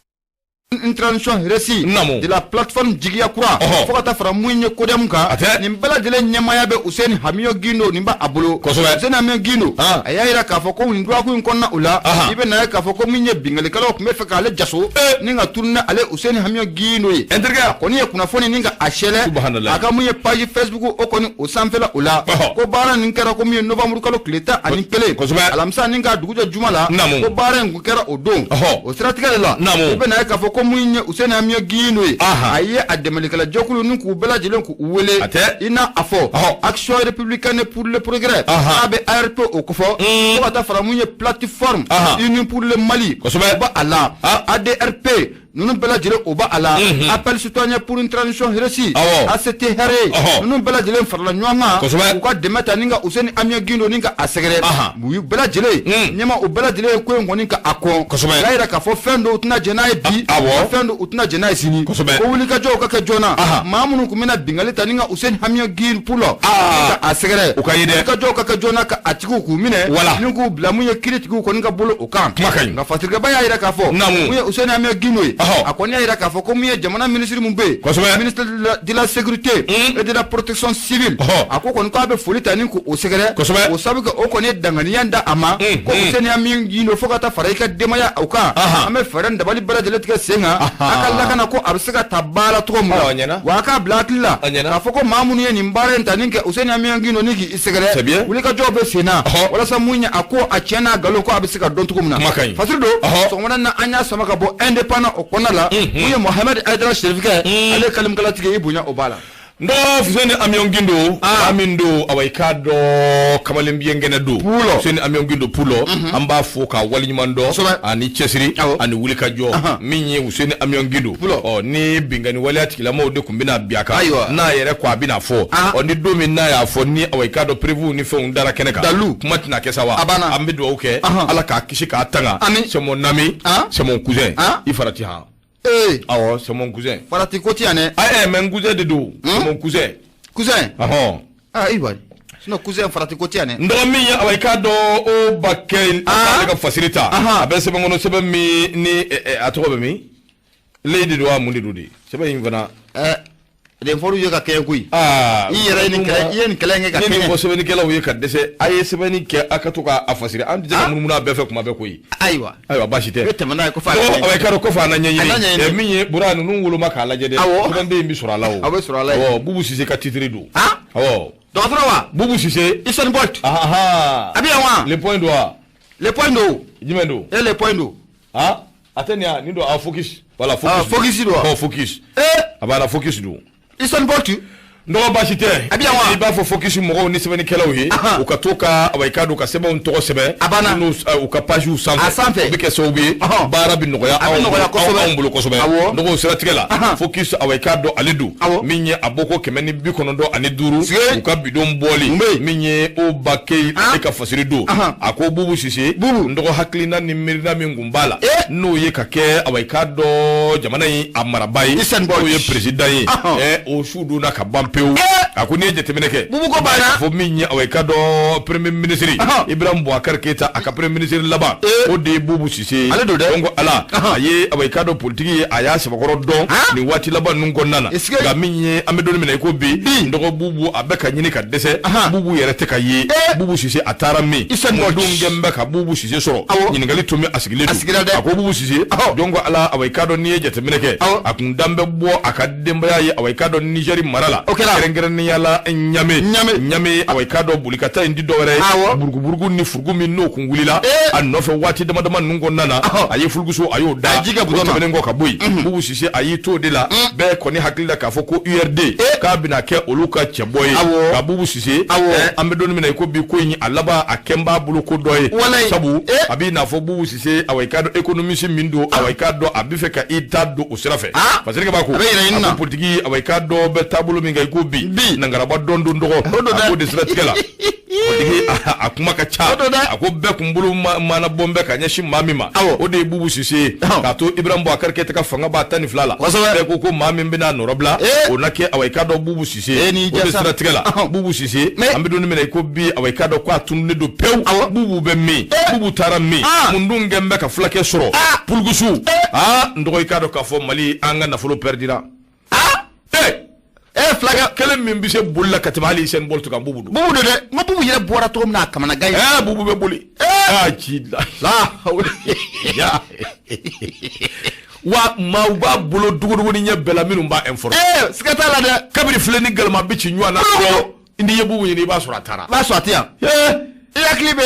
une transition réussie de la plateforme Jigiya Kura, fo ka taa fara mun ye CODEM kan. A tɛ. Nin bɛɛ lajɛlen ɲɛmaaya bɛ Useni Hamiɲɔ Gindo, nin b'a bolo. Useni Hamiɲɔ Gindo, a y'a jira k'a fɔ ko nin dɔgɔkun in kɔnɔna o la, i bɛ na ye k'a fɔ ko min ye binkalikɛlaw tun bɛ fɛ k'ale jaso ni ka tunun ale Useni Hamiɲɔ Gindo ye. N terikɛ. A kɔni ye kunnafoni ni ka a sɛlɛ a ka mun ye page Facebook o kɔni o sanfɛla o la, ko baara nin kɛra ko min ye novembre kalo tile 11, alamisa, ni ka dugujɛ juma la, ko baara in kun kɛra o don. O siratigɛ de la, i bɛ na ye k'a fɔ ko mun ye Useni Hamiɲɔ Gindo ye, a ye a dɛmɛlikɛla jɛkulu ni k'u bɛɛ lajɛlen k'u wele, i n'a a fɔ Action républicaine pour le progrès, n'a bɛ ARP o kofɔ, fo ka taa fara mun ye plateforme unie pour le Mali, o b'a a la, ADRP ninnu bɛɛ lajɛlen o b'a a la, Appel citoyen pour une transition réussie, ACT hɛrɛ, ninnu bɛɛ lajɛlen farala ɲɔgɔn kan k'u ka dɛmɛ ta ni ka Useni Hamiɲɔ Gindo ni ka a sɛgɛrɛ. U bɛɛ lajɛlen ɲɛma, o bɛɛ lajɛlen ye ko in kɔni ka a kɔn. O y'a jira k'a fɔ fɛn dɔw tɛna jɛn n'a ye bi, fɛn dɔw u tɛna jɛn n'a ye sini. Ko wulikajɔw ka kɛ joona, maa minnu tun bɛna bingali ta ni ka Useni Hamiɲɔ Gindo pour la ka a sɛgɛrɛ, o ka ye dɛ, wulikajɔw ka kɛ joona ka a tigiw k'u minɛ ni k'u bila mun ye kiiritigiw kɔni ka bolo o kan. Kuma ka ɲi. Nka Fatirikɛba y'a jira k'a fɔ mun ye Useni Hamiɲɔ Gindo ye, a kɔni y'a jira k'a fɔ ko mun ye jamana minisiri mun bɛ yen, ministre de la Sécurité et de la Protection civile, a ko kɔni k'a bɛ foli ta ni k'o sɛgɛrɛ, o sabu kɛ o kɔni ye danganiya da a ma ko Useni Hamiɲɔ Gindo, fo ka taa fara i ka denbaya o kan, an bɛ fɛɛrɛ dabali bɛɛ lajɛlen tigɛ sen kan a ka lakana, ko a bɛ se ka ta ba la cogo min na. Wa a k'a bila hakili la k'a fɔ ko maa minnu ye nin baara in ta ni kɛ Useni Hamiɲɔ Gindo ni k'i sɛgɛrɛ, wulikajɔw bɛ sen na walasa mun ye a ko a tiɲɛ n'a nkalon ko a bɛ se ka dɔn cogo min na. Fasiri don, sɔgɔmada na an y'a sama ka bɔ Indépendant o kɔnɔna la, mun ye Mohamed Haidara Sirifikɛ, ale ye kalimakalatigi, i bonya o b'a la. N dɔgɔ Fuseni Amion Gindo, maa min don, awa, i k'a dɔn, kamalen biɲɛ kɛnɛ don. Pulo. Fuseni Amion Gindo Pulo, an b'a fo k'a waleɲuman dɔn ani cɛsiri ani wulikajɔ. Min ye Fuseni Amion Gindo, ɔ ni binkanni waleya tigilamɔgɔw de tun bɛna bin a kan, n'a yɛrɛ ko a bɛna fɔ, ɔ ni don min n'a y'a fɔ ni, awa, i k'a dɔn, preuve ni fɛnw dara kɛnɛ kan, dalu kuma tɛna kɛ sa wa. An bɛ dugawu kɛ, Ala k'a kisi k'a tanga. C'est mon ami, c'est mon cousin. I farati han. Ee. Awɔ, c'est mon cousin. Farati ko ti yan dɛ. Ah, mais n cousin de don, c'est mon cousin. Cousin. Ɔhɔn. Ah, ayiwa, sinon cousin, farati ko ti yan dɛ. N dɔgɔ, min ye, awa, i k'a dɔn, o ba kɛ ale ka fasiri ta, a bɛ sɛbɛn kɔnɔ, sɛbɛn min ni a tɔgɔ bɛ min leyi de don wa, mun de don de, sɛbɛn in fana. Ɛ, nin fɔr'u ye ka kɛɲɛ koyi. Aa. I yɛrɛ ye nin kɛlɛ, i ye nin kɛlɛ in kɛ ka kɛɲɛ. Ni nin kɛɲɛ. fɔ sɛbɛnnikɛlaw ye ka dɛsɛ, a ye sɛbɛnni kɛ, a ka to k'a fasiri, an tɛ se ka munumunu a bɛɛ fɛ kuma bɛɛ koyi. Ayiwa. Ayiwa, baasi tɛ. I bɛ tɛmɛ n'a ye kɔfɛ a Dɔgɔ, awa, i k'a dɔn, kɔfɛ a na A n'a ɲɛɲini. ɲɛɲini. Min ye Bura ninnu woloma k'a lajɛ dɛ, sɛbɛnden in bɛ sɔrɔ a la o. A bɛ sɔrɔ a la yen. Awɔ, Bubu Sise ka titre don. Awɔ. Dɔgɔtɔrɔ wa. Bubu Sise. Usain Bolt. Ahan. A bɛ yan wa. Le point don wa. Le point don. Jumɛn don? E, le point don. Ah, a tɛ nin ya, nin don a, Focus. Voilà, Focus. Ah, Focus don wa. Ɔ, Focus. Ee. A b'a la, Focus don. Usain Bolt. N dɔgɔ, baasi tɛ. A bɛ yan wa. I b'a fɔ Focus mɔgɔw ni sɛbɛnnikɛlaw ye, u ka to ka, awa, i k'a dɔn, ka sɛbɛnw tɔgɔ sɛbɛn. A banna. Minnu u ka pages sanfɛ. A sanfɛ. O bɛ kɛ sababu ye, baara bɛ nɔgɔya A bɛ anw nɔgɔya bolo, kosɛbɛ. anw bolo kosɛbɛ. N dɔgɔ, o siratigɛ la, Focus, awa, i k'a dɔn, ale don. Min ye a bɔ ko 195, u ka bidon bɔli. Min ye o Bakeyi, ale ka fasiri don. A ko Bubu Sise. Bubu. N dɔgɔ, hakilina ni miirina min kun b'a la, n'o ye ka kɛ, awa, i k'a dɔn, jamana in a marabaa ye. Usain Bolt. N'o ye président ye. Ɛ, o su donna ka ban pewu. A ko n'i ye jateminɛ kɛ, Bubu ko banna. fo min ye, awa, i k'a dɔn, premier ministre Ibrahim Boubacar Keita, a ka premier ministre laban, o de ye Bubu Sise ye. Ale don dɛ. Donc ala a ye, awa, i k'a dɔn, politique ye, a y'a sɛbɛkɔrɔ dɔn nin waati laban ninnu kɔnɔna na. Nka min ye, an bɛ don min na i ko bi, n dɔgɔ, Bubu a bɛ ka ɲini ka dɛsɛ. Bubu yɛrɛ tɛ ka ye. Bubu Sise a taara min? Usain Bolt. Mɔdenw kɛn bɛ ka Bubu Sise sɔrɔ. Ɲininkali tun bɛ a sigilen A don. sigira dɛ. A ko Bubu Sise, donc ala, awa, i k'a dɔn, n'i ye jateminɛ kɛ, a kun dan bɛ bɔ a ka denbaya ye, awa, i k'a dɔn, Nizɛri mara la. O kɛra. Kɛrɛnkɛrɛnnenya la, Ɲame. Ɲame. Ɲame, awa, i k'a dɔn, boli ka taa in di dɔwɛrɛ ye. Buruguburugu ni furugu min n'o kun wulila a nɔfɛ waati dama dama ninnu kɔnɔna na, a ye furuguso, a y'o da. A ye ji kɛ O bidon na. tɛmɛnen kɔ ka bɔ yen, Bubu Sise a y'i t'o de la, bɛɛ kɔni hakili la k'a fɔ ko URD k'a bɛna kɛ olu ka cɛbɔ ye. Ka Bubu Sise, an bɛ don min na i ko bi, ko in a laban a kɛ n b'a bolo ko dɔ ye. Sabu a b'i n'a fɔ Bubu Sise, awa, i k'a dɔn, économiste min don, awa, i k'a dɔn, a bɛ fɛ ka i ta don o sira fɛ. Parce que b'a ko A bɛ yɛrɛ ɲini a na. ko politique, awa, i k'a dɔn, bɛ taabolo min kan i ko bi, Bi. nangaraba dɔn don dɔgɔ. O don dɛ. A ko de siratigɛ la, politique a kuma ka ca. O don dɛ. A ko bɛɛ kun bolo mana bɔn bɛ ka ɲɛsin maa min ma, o de ye Bubu Sise ye. K'a to Ibrahim Boubacar Keita ka fanga b'a 12 la, bɛɛ ko ko maa min bɛna nɔrɔ bila, o na kɛ, awa, i k'a dɔn, Bubu Sise Eh, n'i o de diya sa. siratigɛ la, Bubu Sise, an bɛ don min na i ko bi, awa, i k'a dɔn k'a tununnen don pewu. Bubu bɛ min? Bubu taara min? Mun dun kɛn bɛ ka fulakɛ sɔrɔ Pulugusu? Aa, n dɔgɔ, i k'a dɔn k'a fɔ Mali, an ka nafolo pɛridira. Ee. E, fulakɛ. Kelen min bɛ se boli la ka tɛmɛ hali Usain Bolt kan, Bubu don. Bubu don dɛ. N ko Bubu yɛrɛ bɔra cogo min na, a kamanagan ye. Ɛɛ, Bubu bɛ boli. Aa, ci la. La hawla. Ya. Wa maaw b'a bolo dogodogonin ɲɛ bɛɛ la minnu b'a informer. Ee, siga t'a la dɛ. Kabini filɛ ni galama bɛ ci ɲɔgɔn na dɔrɔn, n'i ye Bubu ɲini, i b'a sɔrɔ a taara. I b'a sɔrɔ a tɛ yan. I hakili bɛ.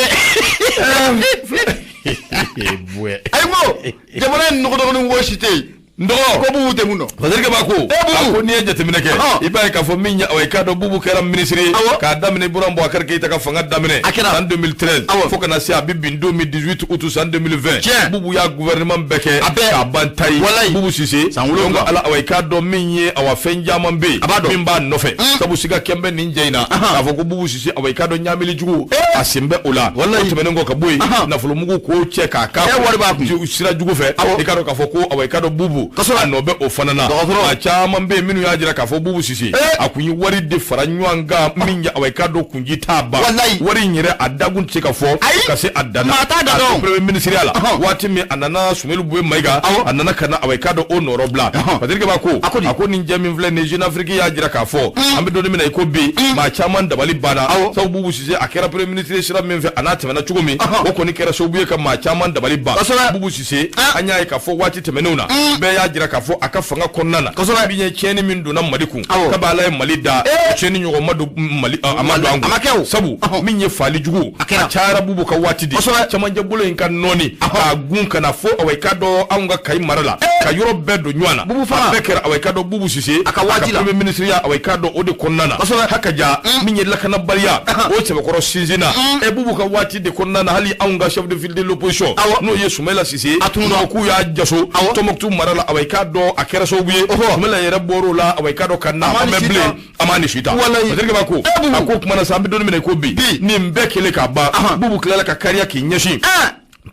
Buwɛ. Ayi, n ko jamana in nɔgɔdɔgɔnin wo si tɛ yen. N dɔgɔ. Ko Bubu tɛ mun dɔn. Fasirikɛ b'a ko, Bubu. a ko n'i ye jateminɛ kɛ, i b'a ye k'a fɔ min ye, awa, i k'a dɔn, Bubu kɛra ministre ye k'a daminɛ Ibrahim Boubacar Keita ka fanga daminɛ A kɛra. san 2013 fo ka na se a bɛ bin don min, 18 août san 2020. Bubu y'a gouvernement bɛɛ kɛ A bɛɛ. k'a ban ta ye. Bubu Sise San 7. Donc ala, awa, i k'a dɔn, min ye, awa, fɛn caman bɛ yen A b'a dɔn. min b'a nɔfɛ, sabu siga kɛn bɛ nin jɛ in na k'a fɔ ko Bubu Sise, awa, i k'a dɔn, ɲamili jugu a sen bɛ o la. O tɛmɛnen kɔ ka bɔ yen, nafolomugu k'o cɛ k'a k'a Wari b'a kun. sira jugu fɛ, i k'a dɔn k'a fɔ ko, awa, i k'a dɔn, Bubu a nɔ bɛ o fana na. Dɔgɔtɔrɔ. Maa caman bɛ yen minnu y'a jira k'a fɔ Bubu Sise a kun ye wari de fara ɲɔgɔn kan min ye, awa, i k'a dɔn, kunji t'a ban. Wari in yɛrɛ a dakun tɛ se ka fɔ ka se a dan na. Maa t'a da A dɔn. to premier ministre ya la, waati min a nana Soumeylou Boubèye Maïga, a nana ka na, awa, i k'a dɔn, o nɔrɔ bila. Patrick b'a ko a ko nin jɛ min filɛ nin ye, Jeune Afrique y'a jira k'a fɔ an bɛ don min na i ko bi, maa caman dabali banna, sabu Bubu Sise a kɛra premier ministre sira min fɛ, a n'a tɛmɛna cogo min, o kɔni kɛra sababu ye ka maa caman dabali ban. Bubu Sise, an y'a ye k'a fɔ waati tɛmɛnenw na, bɛɛ y'a jira k'a fɔ a ka fanga kɔnɔna na, min ye tiɲɛni min donna Mali kun, kabi Ala ye Mali da, tiɲɛni ɲɔgɔn ma don Mali, a ma don an kun, sabu min ye faali jugu a cayara Bubu ka waati de, cɛmancɛ bolo in ka nɔɔni k'a gun ka na fo awa i k'a dɔn anw ka Kayi mara la, ka yɔrɔ bɛɛ don ɲɔgɔn na, a bɛɛ kɛra awa i k'a dɔn Bubu Sise a ka waati la, premier ministre ya awa i k'a dɔn o de kɔnɔna na, hakaja min ye lakanabaliya o sɛbɛkɔrɔ sinsinna e Bubu ka waati de kɔnɔna na, hali anw ka chef de file de l'opposition n'o ye Sumayila Sise, a tununa, k'u y'a jaso Tɔnbɔkutu mara la, awa i k'a dɔn a kɛra sababu ye Sumayila yɛrɛ bɔr'o la, awa i k'a dɔn ka na a ma mɛn bilen, a m'a ni si ta. Patrick b'a ko a ko kuma na sa, an bɛ don min na i ko bi, nin bɛɛ kɛlen ka ban, Bubu tilala ka kariya k'i ɲɛsin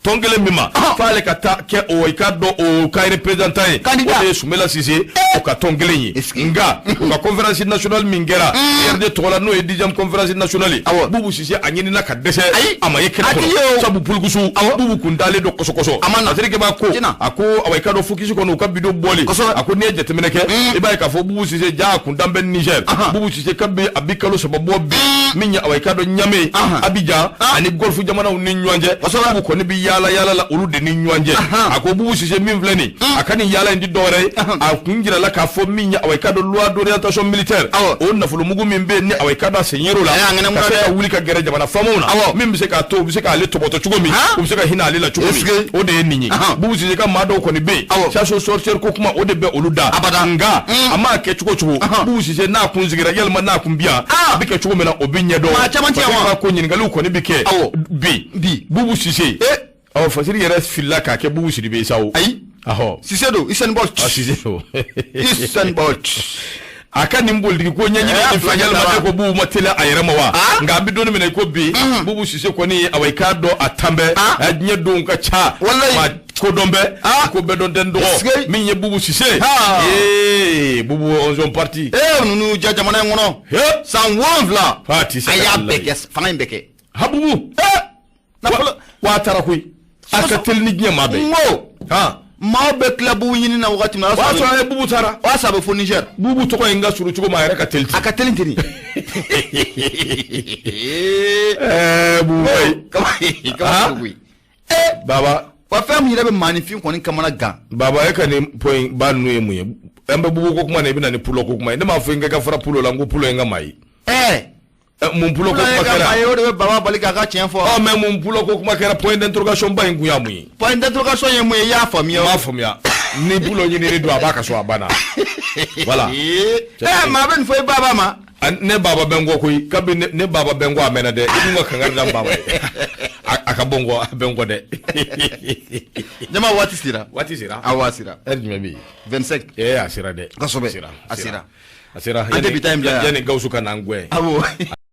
tɔn kelen min ma f'ale ka taa kɛ o i k'a dɔn o ka représentant ye, o de ye Sumayila Sise o ka tɔn kelen ye. Nka u ka conférence nationale min kɛra PRD tɔgɔ la, n'o ye 10e conférence nationale ye, Bubu Sise a ɲinina ka dɛsɛ, a ma ye kɛnɛ kɔnɔ, sabu pulukusu Bubu kun dalen don kɔsɔkɔsɔ. Patrick b'a ko a ko awa i k'a dɔn focus kɔnɔ u ka vidéo bɔlen, a ko n'i ye jateminɛ kɛ, i b'a ye k'a fɔ Bubu Sise ja a kun dan bɛ Niger. Bubu Sise kabi a bi kalo 3 bɔ bi, min ye awa i k'a dɔn Ɲame, Abidjan ani Golfe jamanaw ni ɲɔgɔn cɛ, Bubu kɔni bi yaala yaala la olu de ni ɲɔgɔn cɛ. A ko Bubu Sise min filɛ nin, a ka nin yaala in ti dɔwɛrɛ ye, a kun jirala k'a fɔ min ye awa i k'a dɔn loi d'orientation militaire, o nafolomugu min bɛ yen ni awa i k'a dɔn a sen yer'o la, ka se ka wuli ka gɛrɛ jamana faamaw na, min bɛ se k'a to u bɛ se k'ale tɔbɔtɔ cogo min, u bɛ se ka hinɛ ale la cogo min, o de ye nin ye. Bubu Sise ka maa dɔw kɔni bɛ yen, chasse aux sorcières ko kuma o de bɛ olu da, nka a m'a kɛ cogo cogo, Bubu Sise n'a kun sigira yalima n'a kun bi yan, a bɛ kɛ cogo min na o bɛ ɲɛdɔn. Ko ɲininkaliw kɔni bɛ kɛ bi Bubu Sise. Ɔ Fasiri yɛrɛ filila k'a kɛ Bubu Sidibe ye sa o. Ayi. Ahɔ. Sise don, Usain Bolt. Ah, Sise don. Usain Bolt. A ka nin politiki ko ɲɛɲini ni fɛn yalima e ko Bubu ma teliya a yɛrɛ ma wa? Nka an bɛ don min na i ko bi, Bubu Sise kɔni awa i k'a dɔn a tan bɛɛ, diɲɛ donw ka ca. Walayi. Maa ko dɔn bɛɛ, ko bɛɛ dɔn tɛ n dɔgɔ. Min ye Bubu Sise. Ee Bubu 11e parti. Ee ninnu ja jamana in kɔnɔ. San 7. A ti se ka. A y'a bɛɛ kɛ, fanga in bɛɛ kɛ. Ha Bubu. Wa a taara koyi, a ka teli ni diɲɛ maa bɛɛ ye. N ko maaw bɛ tila Bubu ɲini na wagati min na, o y'a sɔrɔ a ye Bubu taara, o y'a sɔrɔ a bɛ fo Niger. Bubu tɔgɔ in ka surun cogo min, a yɛrɛ ka teli ten. A ka teli ten. Ɛɛ Bubu ye. Kaba koyi. Baba. Wa fɛn min yɛrɛ bɛ maaninfin kɔni kamana gan. Baba e ka nin point ba ninnu ye mun ye? An bɛ Bubu ko kuma na, i bɛ na ni pulo ko kuma ye. Ne m'a fɔ n ka fara pulo la, n ko pulo ye n ka maa ye. Ɛɛ. Mun pulo ko kuma kɛra? O de bɛ Baba bali k'a ka tiɲɛ fɔ. Ɔ mais mun pulo ko kuma kɛra, point d'interrogation ba in kun y'a mun ye? Point d'interrogation ye mun ye, i y'a faamuya? N m'a faamuya. Ni pulo ɲinini don, a b'a ka so, a banna. Voilà. Ɛɛ maa bɛ nin fɔ i baba ma. Ne baba bɛ n kɔ koyi, kabi ne baba bɛ n kɔ a mɛnna dɛ, i dun ka kangari da n baba ye. A ka bɔ n kɔ, a bɛ n kɔ dɛ. Jama waati sera. Waati sera. Awɔ a sera. Heure jumɛn bɛ yen? 25. Ee a sera dɛ. Kosɛbɛ. A sera. A sera. An tɛ bi ta in bila yan. Yanni Gawusu ka n'an gɛn. Awɔ.